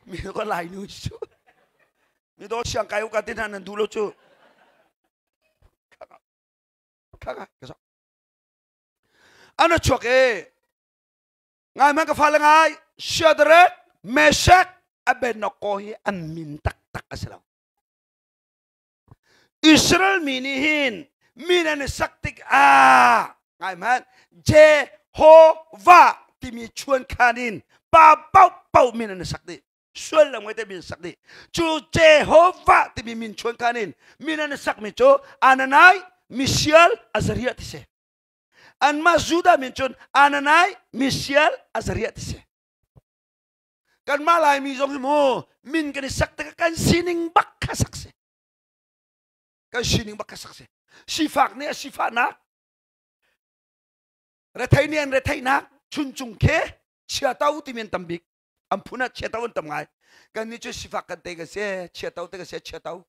mi ko lai nu chu mi do siang kai ka tin nan du lo chu kha kha ka ana chuak e ngai man ka fa le ngai Shadrach Meshach Abednego hi an min taktak a si lo Israel mi nih hin min an i sak tikah ngai hmanh Jehovah timi chuankhan in pa paohpaoh min an i sak dih sual lo ngai te min sak dih cu Jehovah timi min chuankhan in min an i sakmi cu Ananai Mishael Azariah ti si anmah Judah min cun Ananai Mishael Azariah ti si kanmah Laimi zong hi mu min kan i sak tikah kan sining bak kha sak si kan sining bak kha sak si sifak nih a sifahnak rethei nih an retheihnak chuncung khe chiato timi an tam bik an phun ah chiato an tam ngai kan nih cu sifak kan te ka si chiato te ka si chiato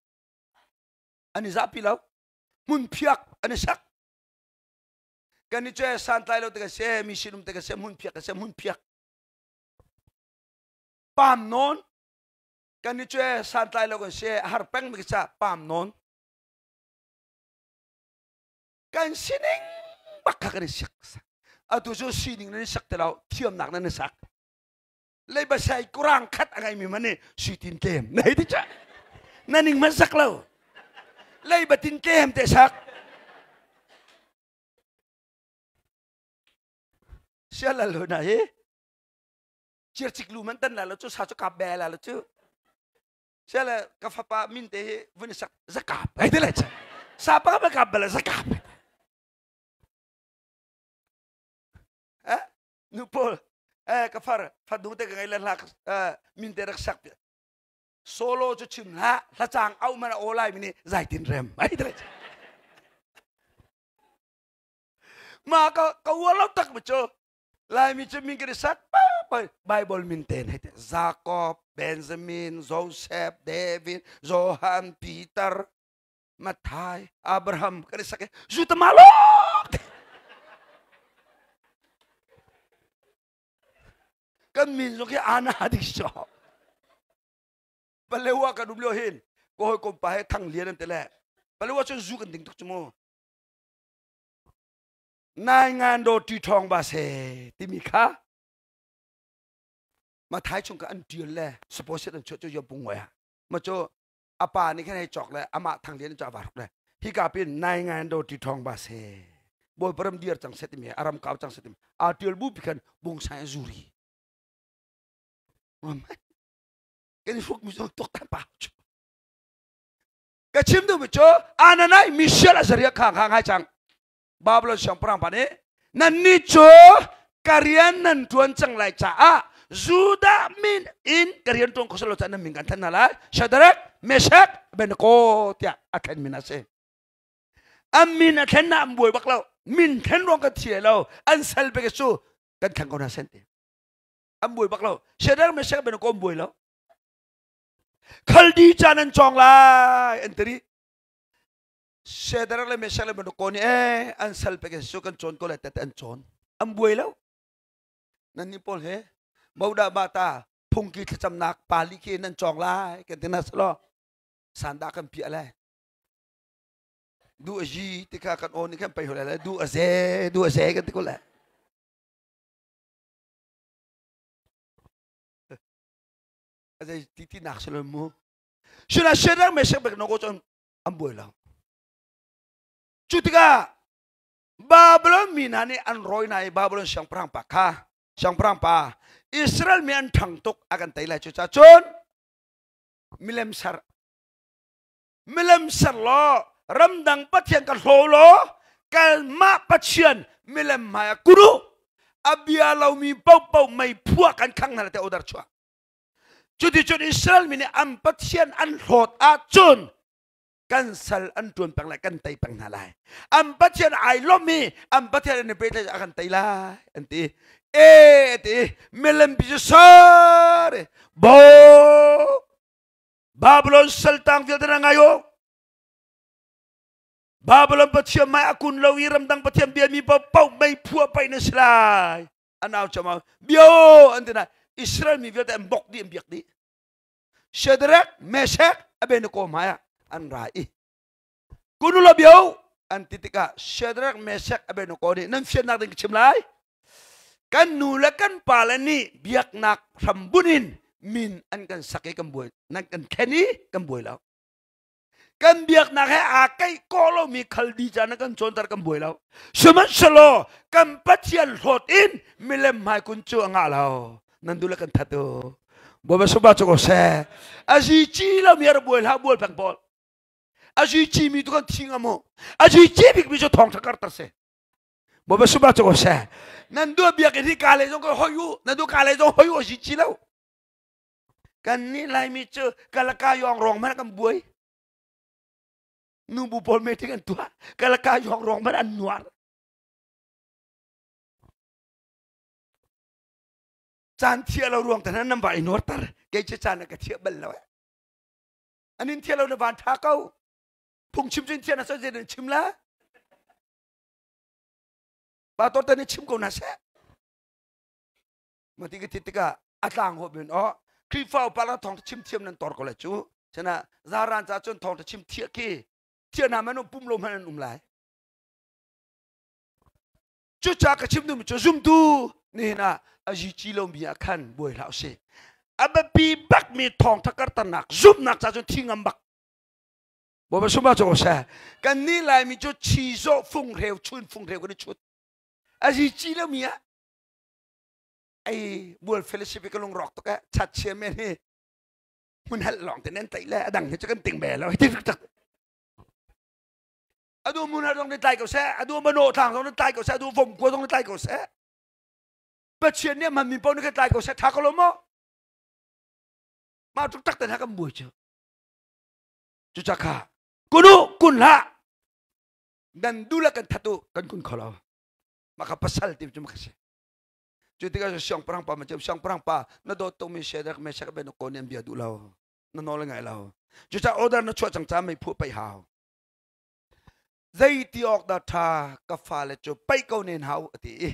an i zapi lo hmun phiak an i sak kan nih cu santlai lo te ka si mi sinum te ka si hmun phiak ka si hmun phiak Pam nawn kan i cue santlai lo kan si a har peng mi ca pam nawn kan sining bak kha kan i sak atu cu sining nan i sak ti lo thiamnak nan i sak leiba sai kurang khat a ngai mi man ni sui tin tlem na hei ti cha na ning man sak lo leiba tin tlem te sak sial lo na hi circik lu man tan la lo cu sa cu kap be la lo cu siale ka fapa min te hi vun sak zakap ai te le cha sa pa ka kap bala zakap eh nu paul eh ka far fadu te ka ngai le hla min te rak sak solo cu chim hlah hla cang au man o lai mi ni zai tin rem ai te le ma ka ka uar lo tak mi cu Laimi cu min kan i sak pa Bible min te hei te Jacob, Benjamin, Joseph, David, Johan, Peter, Matthai, Abraham kan i sak i Jutama lawng te kan min zong hi ana dik so Palewa kan um lio hin ko hoi kom pa he thang lian an te le Palewa cun zu kan ding tuk cu mu Nai ngan do ti ṭhawng ba se timi kha Mathai chung ka an ṭial le suppose an chuah cu yo pung ngoi ma cu a pa nih khan hei cawk le amah thang lian cu a va hruk le hi ka pin nai ngan do ti ṭhawng ba se. Bawipa ram dir cang seh timi aram kau cang seh timi aa tial bu pi khan bungsai a zuri. Kan hruk mi zong tuk tan pa cu. Ka chim duhmi cu Ananai Mishael Azariah kha kha ngai cang. Babylon siangpahrang pa nih nannih cu ka rian nan ṭuan cang lai caah Judah min in ka rian ṭuan kho lo caah nan min kan thlen hna lai. Shadrach, Meshach, Abednego tiah a thlen min a si. An min a thlen na an buai bak lo. Min thlen ruang kan thi lo. An sal bek cu kan thlen ko hna sen ti. An buai bak lo. Shadrach, Meshach, Abednego an buai lo. Khaldi ca nan cawng lai an ti rih. Shadrach le Meshach le Abednego nih ee an sal pek su kan cawn ko lai tete an cawn. An buai lo. Nan nih pawl he bodah bata phungki thlacamnak pali khi nan cawng lai kan ti na salo sanda kan piah lai. Du a ji ti kha kan aw nih khan pei hol lai du a ze du a ze kan ti ko lai. A zei ti ti nak silo mu. Shina Shadrach Meshach Abednego cu an buai lo. Cu tikah Babylon mi hna nih an rawi hna i Babylon siangpahrang pa kha siangpahrang pa Israel mi an ṭhang tuk a kan tei lai cucaah cun milem ser milem ser law ramdang pathian ka hlaw law kanmah pathian milem hmai ah kun u a bia lomi paohpaoh mei phuah kan khang hna lai tiah order chuah cuticun Israel mi nih an pathian an hlawt ahcun kan sal an ṭuan peng lai kan tei peng hna lai an pathian ai lawm i an pathian an i pehtlaih a kan tei lai an ti e ti milem pi cu sar bo Babylon saltang vialte na ngai u Babylon pathian mai a kun lo i ramdang pathian bia mi paoh mei phua pai na si lai an au chama bio an ti na Israel mi vialte an bok dih an biak dih Shadrach, Meshach, Abednego hmai ah an ra i kunula bio an ti tikah Shadrach, Meshach, Abednego nih nan fiannak ding ka chim lai. Kan nu le kan pa le nih biaknak hrambun in min an kan sak i kan buai nan kan thlen i kan buai lo. Kan biaknak he aa keih kawh lomi khaldi ca na kan cawnter kan buai lo. Sihmanhsehlaw kan Pathian hlawt in milem hmai kun cu a ngah lo. Nan duh le kan that u. Bawipa sungpa cu ko seh. A zi ci lo mi a buai hlah bual peng pawl. A zi ci mi tu kan thi ngam u. A zi ci bik mi cu thawng tha karter si. Bawipa sungpa cu ko seh. Nan duh biakinn hi ka le zong ka hoi u. Nan duh ka le zong hoi u a zi ci lo. Kan nih Laimi cu kalaka yong rong hmanh kan buai. Nubu pawl meeting an tuah. Kalaka yong rong hmanh an nuar. Caan thiah lo ruang tan nan va i nuarter. Kei cu caan ka thiah bal lo. An in thiah lo na van tha ko. Phungchim cu in thiah na so zei chim la. Pa tor tan chim ko na seh. Mati ka thit tikah a tlang hawp in oh Khrihfa upa la thawng chim thiam nan tor ko lai cu chana zaran ca cun thawng chim thiah khi thiah na man pum lo man an um lai cu ca ka chim duhmi cu zumtu nihin ah a zi ci lo mi ah khan buai hlah usih a biapi bak mi thawng thakarternak zumnak ca cun thi ngam bak Bawipa sumah cu seh kan nih Laimi cu chi zawh funghreu chun funghreu kan i chut a zi ci lo mi ah Ei bual fellowship ka lung rawk tuk eh chat chia men hi hmun hal lawng te nan tlaih le a dang hi cu kan ting be lo hi tak adu mun hal zong ni tlai ko seh adu mano thlang zong ni tlai ko seh adu vom kua zong ni tlai ko seh Pathian nih man mi paoh nih kan tlai ko seh tha ko lo maw mah tuk tak te hna kan buai cu cu cakha kunu kun hlah nan du le kan that u kan kun kho lo maka pasal ti cu maka si Cu tikah siangpahrang pa macam siangpahrang pa na dawt tukmi Shadrach Meshach Abednego nih an bia duh lo na nawl ngai lo cucaah order na chuah cang ca mei phuah paih hau zei ti awk dah ṭha ka fale cu paih ko nen hau a ti i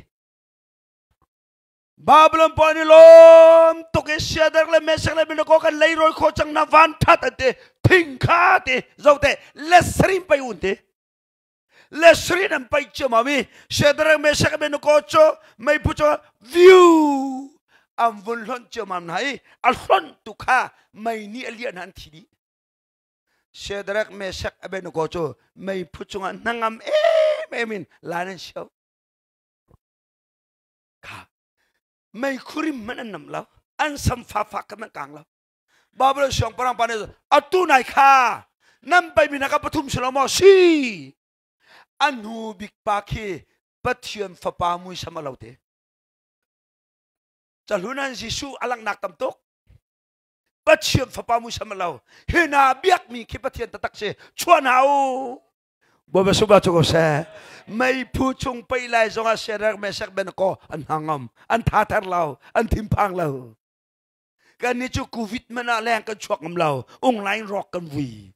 Babylon pa nih lawm tuk i Shadrach le Meshach le Abednego kan leirawi khawh cang na van ṭhat an ti thing kha ti zote lesrin pai un ti Lesrin an paih ciammam i Shadrach, Meshach, Abednego cu meiphu cu view an vun hlonh ciammam hna i a hlonh tu kha mei nih a liah hna an thi dih. Shadrach, Meshach, Abednego cu meiphu cungah hnangam emem in lan an sio. Kha meikhu rim hmanh an nam lo. An sam fafak kha an kang lo. Babylon siangpahrang pa nih atu nai kha nan paimi na ka pathum si lo maw si a hnu bik pa khi Pathian fapa muisam a lo te. Cahlun an Jesuh a langhnak tam tuk. Pathian fapa muisam a lo. Hi na biakmi khi Pathian taktak si. Chuah hna u. Bawipa suba cu ko seh. Meiphu chung pei lai zongah Shadrach Meshach Abednego an hangam, an thather lo, an thinphang lo. Kan nih cu COVID man ah leng kan chuak ngam lo. Unglain rawk kan vui.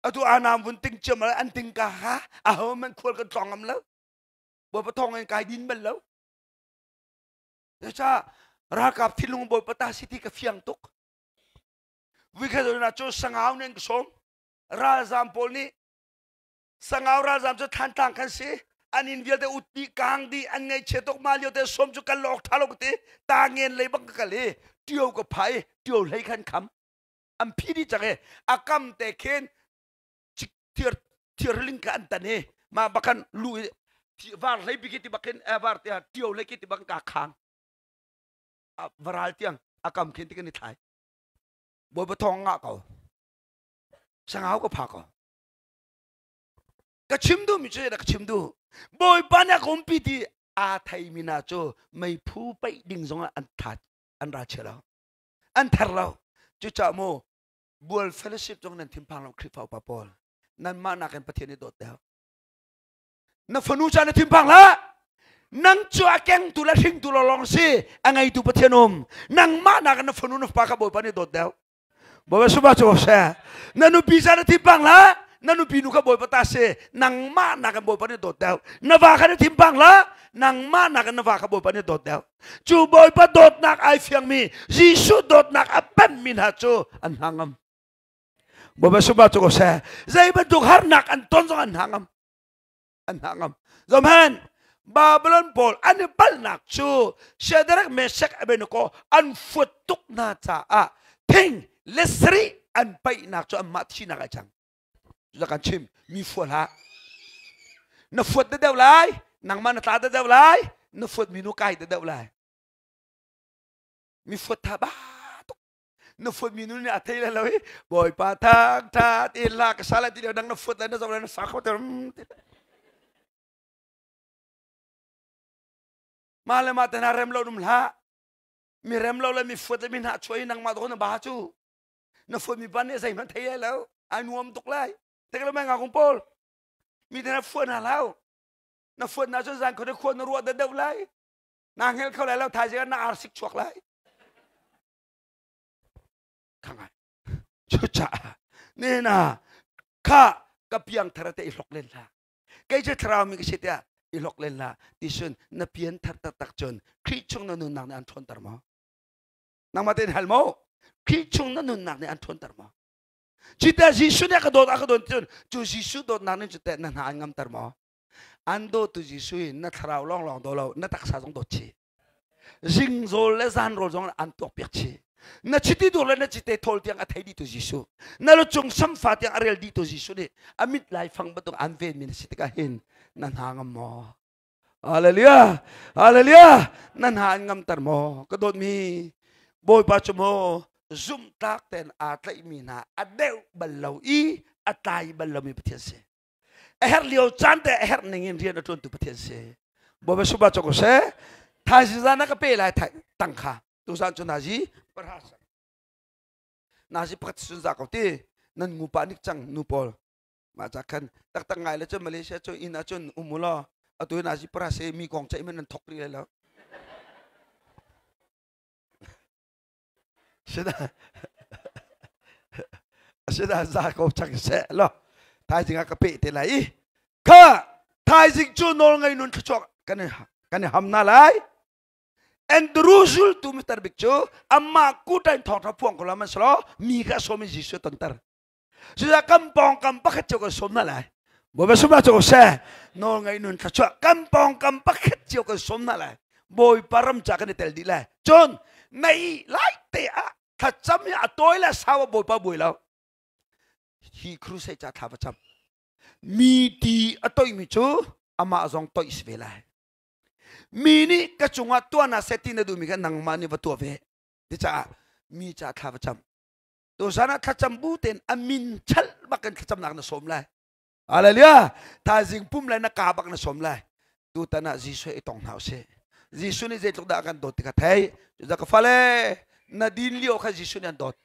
Atu anam vun ting ciam an ting ka ha aho man khual kan tlong ngam lo. Bawipa thawng in kai din bal lo. Cucaah ralkap thinlung Bawipa ta si ti ka fiang tuk. Vikhat na cu sangau nih an ka sawm. Ralzam pawl nih sangau ralzam cu Thantlang kan si. An inn vialte ut dih kang dih an ngaihchia tuk mah lio te sawm cu kal awk ṭha lo ka ti. Tangen lei bang ka kal i ṭio ka phah i ṭio hlei khan kham. An phi dih cang i a kam te khin thir thirling kha an tan i mah bakhan lu i var hlei bik ti bakin var te ṭio hlei ki ti bang ka khang varal tiang a kam khin ti kan i thlai bawipa thawng ngah ko sangau ka pha ko ka chim duh mi cu ka chim duh bawipa nih a ka umpi ti aa thei mi hna cu meiphu paih ding zongah an that an ra chia lo an ther lo cucaah mu bual fellowship zong nan thinphang lo Khrihfa upa pawl nanmah nakin Pathian nih dawt deuh na fanu ca na thinphang hlah nang cu a kengtu le hringtu lawng si a ngeitu Pathian um nangmah nakin na fanu na fapa kha Bawipa nih dawt deuh Bawipa sumah cu seh na nupi ca na thinphang hlah na nupi nu kha Bawipa ta si nangmah nakin Bawipa nih dawt deuh na va kha na thinphang hlah nangmah nakin na va kha Bawipa nih dawt deuh Cu Bawipa dawtnak ai fiangmi Jesuh dawtnak a pemmi hna cu an hna ngam. Bawipa sumah cu ko seh. Zei bantuk harnak an ton zong an hna ngam. An hna ngam. Zohhmanh, Babylon pawl an i palhnak cu Shadrach, Meshach, Abednego an fuat tuk hna caah thing le sarih an paihnak cu anmah thihnak ai cang. Cucu kan chim mi fuat hlah. Na fuat da deuh lai, nangmah na tla da deuh lai, na fuat mi nu kai da deuh lai. Mi fuat tha ba tuk. Na fuat mi nu nih a thei lo i Bawipa thang tha ti la ka sala ti nang na fuat lai na zoh lai na sa kho ter. Ma le ma te na rem lo dum hlah. Mi rem lo le mi fuat le mi hna chuai nangmah to na ba cu. Na fuatmi pa nih zeihmanh thei lai lo ai nuam tuk lai tek lo mai ngakung pawl mi te na fuat hna hlau na fuat na cun zan khua khua na ruah deuh lai na hngel kho lai lo thaizing na arsik chuak lai khangai cucaah nena kha ka piang thar te i hlok len hlah kei cu thlarau mi ka si tiah i hlok len hlah ti sun na pian thar taktak cun Khrih chung na nunnak nih an ṭhawnter maw Nangmah tein hal maw? Khrih chung na nunnak nih an ṭhawnter maw? Cite Jesuh nih a ka dawt a ka dawt cun cu Jesuh dawtnak nih cute na hna an ngamter maw? An dawtu Jesuh hi na thlarau lawnglawng daw lo na taksa zong dawt chih. Zingzawl le zanrawl zong an tuakpiak chih. Na chiti dur le na cite thawl tiang a thei dihtu Jesuh. Na lucung samfa tiang a rel dihtu Jesuh nih a mit lai fang bantuk an venmi na si tikah hin na hna ngam maw? Hallelujah! Hallelujah! Nan ha an ngamter maw? Ka dawtmi Bawipa cu maw zumhtlak tein aa tlaihmi hna a deuh bal lo i a tlai bal lomi Pathian si. A herh lio caan te a herh ning in rian a ṭuantu Pathian si. Bawipa suba cu ko seh. Thaizing zan ah ka pe lai tang kha. Tuzan cu nazi pahra sang. Nazi pakhat sun za ko ti. Nan ngupa nik cang nu pawl. Mah ca khan taktak ngai le cun Malaysia cu inn ah cun um u law atu hin azi para se mi kong ceih man nan thok rih lai lo. Sida sida za ko chang se lo thaizing ah ka pe te lai i kha thaizing cu nawl ngei nun thluachuak kan kan i ham na lai Andrew zultu mitar bik cu amah kutain thawngtha phuang ko la man selaw mi kha sawm in Jesuh tonter Cucaah kan pawngkam pakhat cio kan sawm hna lai. Bawipa sumah cu seh nawl ngei nun thluachuah kan pawngkam pakhat cio kan sawm hna lai. Bawipa ram ca kan i tel dih lai. Cun na ih lai te ah Thlacam hi a tawi le sau a Bawipa buai lo. Hi crusade ca thla va cam. Mi ti a toihmi cu amah zong toih si ve lai. Mi nih ka cungah tuah na seh ti na duhmi kha nangmah nih va tuah ve. Ti caah mi ca thla va cam. Tuzan ah thlacam bu tein a min chalh bak in thlacamnak na sawm lai. Hallelujah! Thaizing pum le na ka bak na sawm lai. Tutan ah Jesuh i tong hna usih. Jesuh nih zeitluk dah a kan dawt ti kha thei. Cucaah ka fale, na din lio kha Jesuh nih an dawt.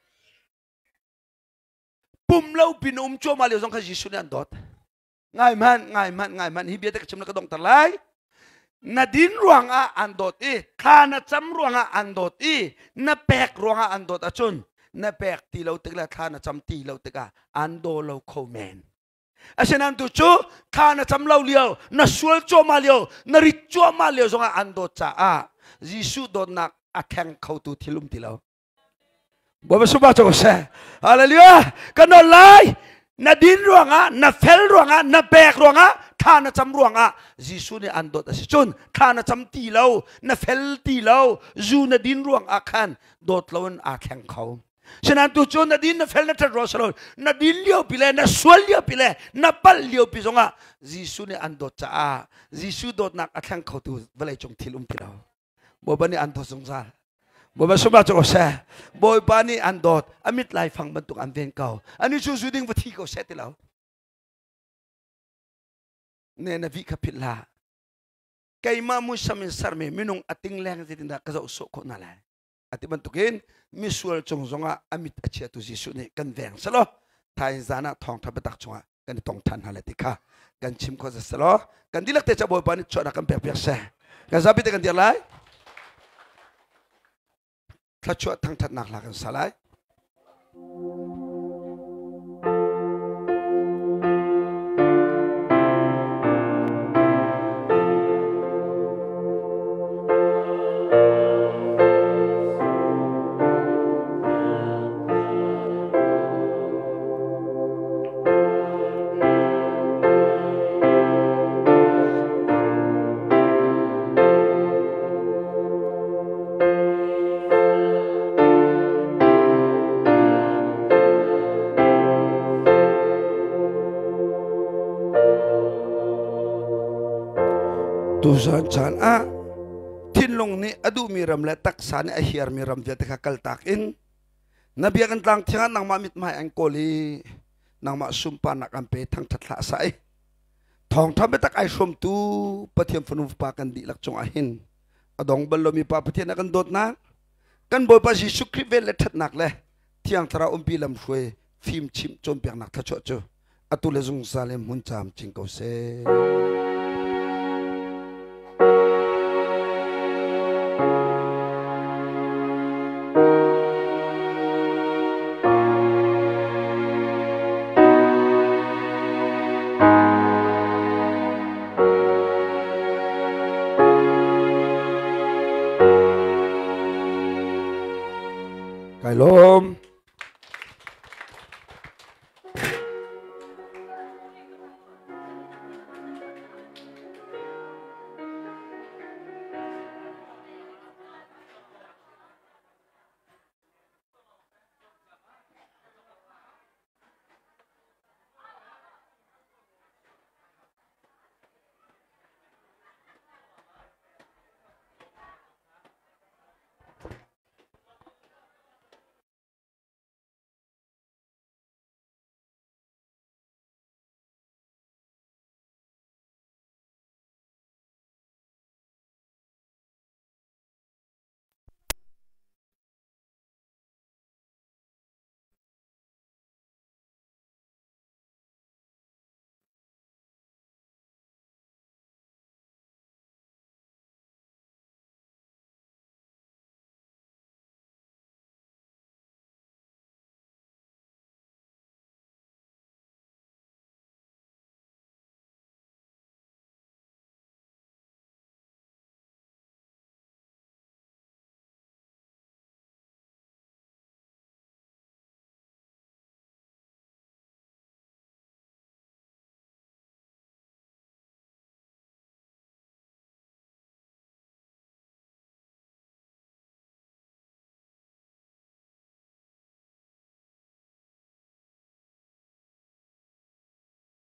Pum lo pin um cuahmah lio zong kha Jesuh nih an dawt. Ngai hmanh, ngai hmanh, ngai hmanh. Hi bia te ka chim na ka donghter lai. Na din ruangah an dawt i, thla na cam ruangah an dawt i, na pek ruangah an dawt ahcun na pek ti lo tik le thla na cam ti lo tikah an daw lo kho men. Asinain tu cu thla na cam lo lio, na sual cuahmah lio, na rit cuahmah lio zongah an dawt caah Jesuh dawtnak a thleng khotu thil um ti lo. Bawipa sungpar cu ko seh. Hallelujah. Ka nawl lai. Na din ruangah, na fel ruangah, na pek ruangah, thla na cam ruangah Jesuh nih an dawt a si cun thla na cam ti lo, na fel ti lo, zu na din ruangah khan dawt loin aa thleng kho. Sinain tu cu na din na fel na ṭhat ruang si lo na din lio pi le na sual lio pi le na palh lio pi zongah Jesuh nih an dawt caah Jesuh dawtnak a thleng khotu vawlei cung thil um ti lo. Bawipa nih an dawt zungzal. Bawipa sungpar cu ko seh. Bawipa nih an dawt. A mit laifang bantuk an ven ko. Ani cu zu ding va thi ko seh ti lo. Ne na vi kha philh hlah. Keimah muisam in sermi minung a ting leng zeitindah ka zoh sawh khawh hna lai. Ati bantukin misual cung zongah a mit a chiatu Jesuh nih kan veng selaw thain zan ah thawngtha biatak chungah kan i tong ṭhan hna lai ti kha kan chim kho selaw kan dihlak te ca Bawipa nih chuahnak kan pek piak seh. Kan zapi te kan dir lai. Thluachuah thangṭhatnak hla kan sa lai. Tuzan caan ah thinlung nih a duhmi ram le taksa nih a hiarmi ram vialte kha kaltak in Na biakinn tlang thiang ah nangmah mithmai an kawl i nangmah sunparnak an pe thangṭhat hlah sai. Thawngṭha biatak ai hrawmtu Pathian fanu fapa kan dihlak cungah hin a dong bal lomi Pa Pathian a kan dawtnak kan Bawipa Jesuh Khrih vel le ṭhatnak le Thiang Thlarau umpi lamhruai fim chimh cawnpiaknak thluachuah cu atu le zungzal in hmun caam cing ko seh. Kai lawm.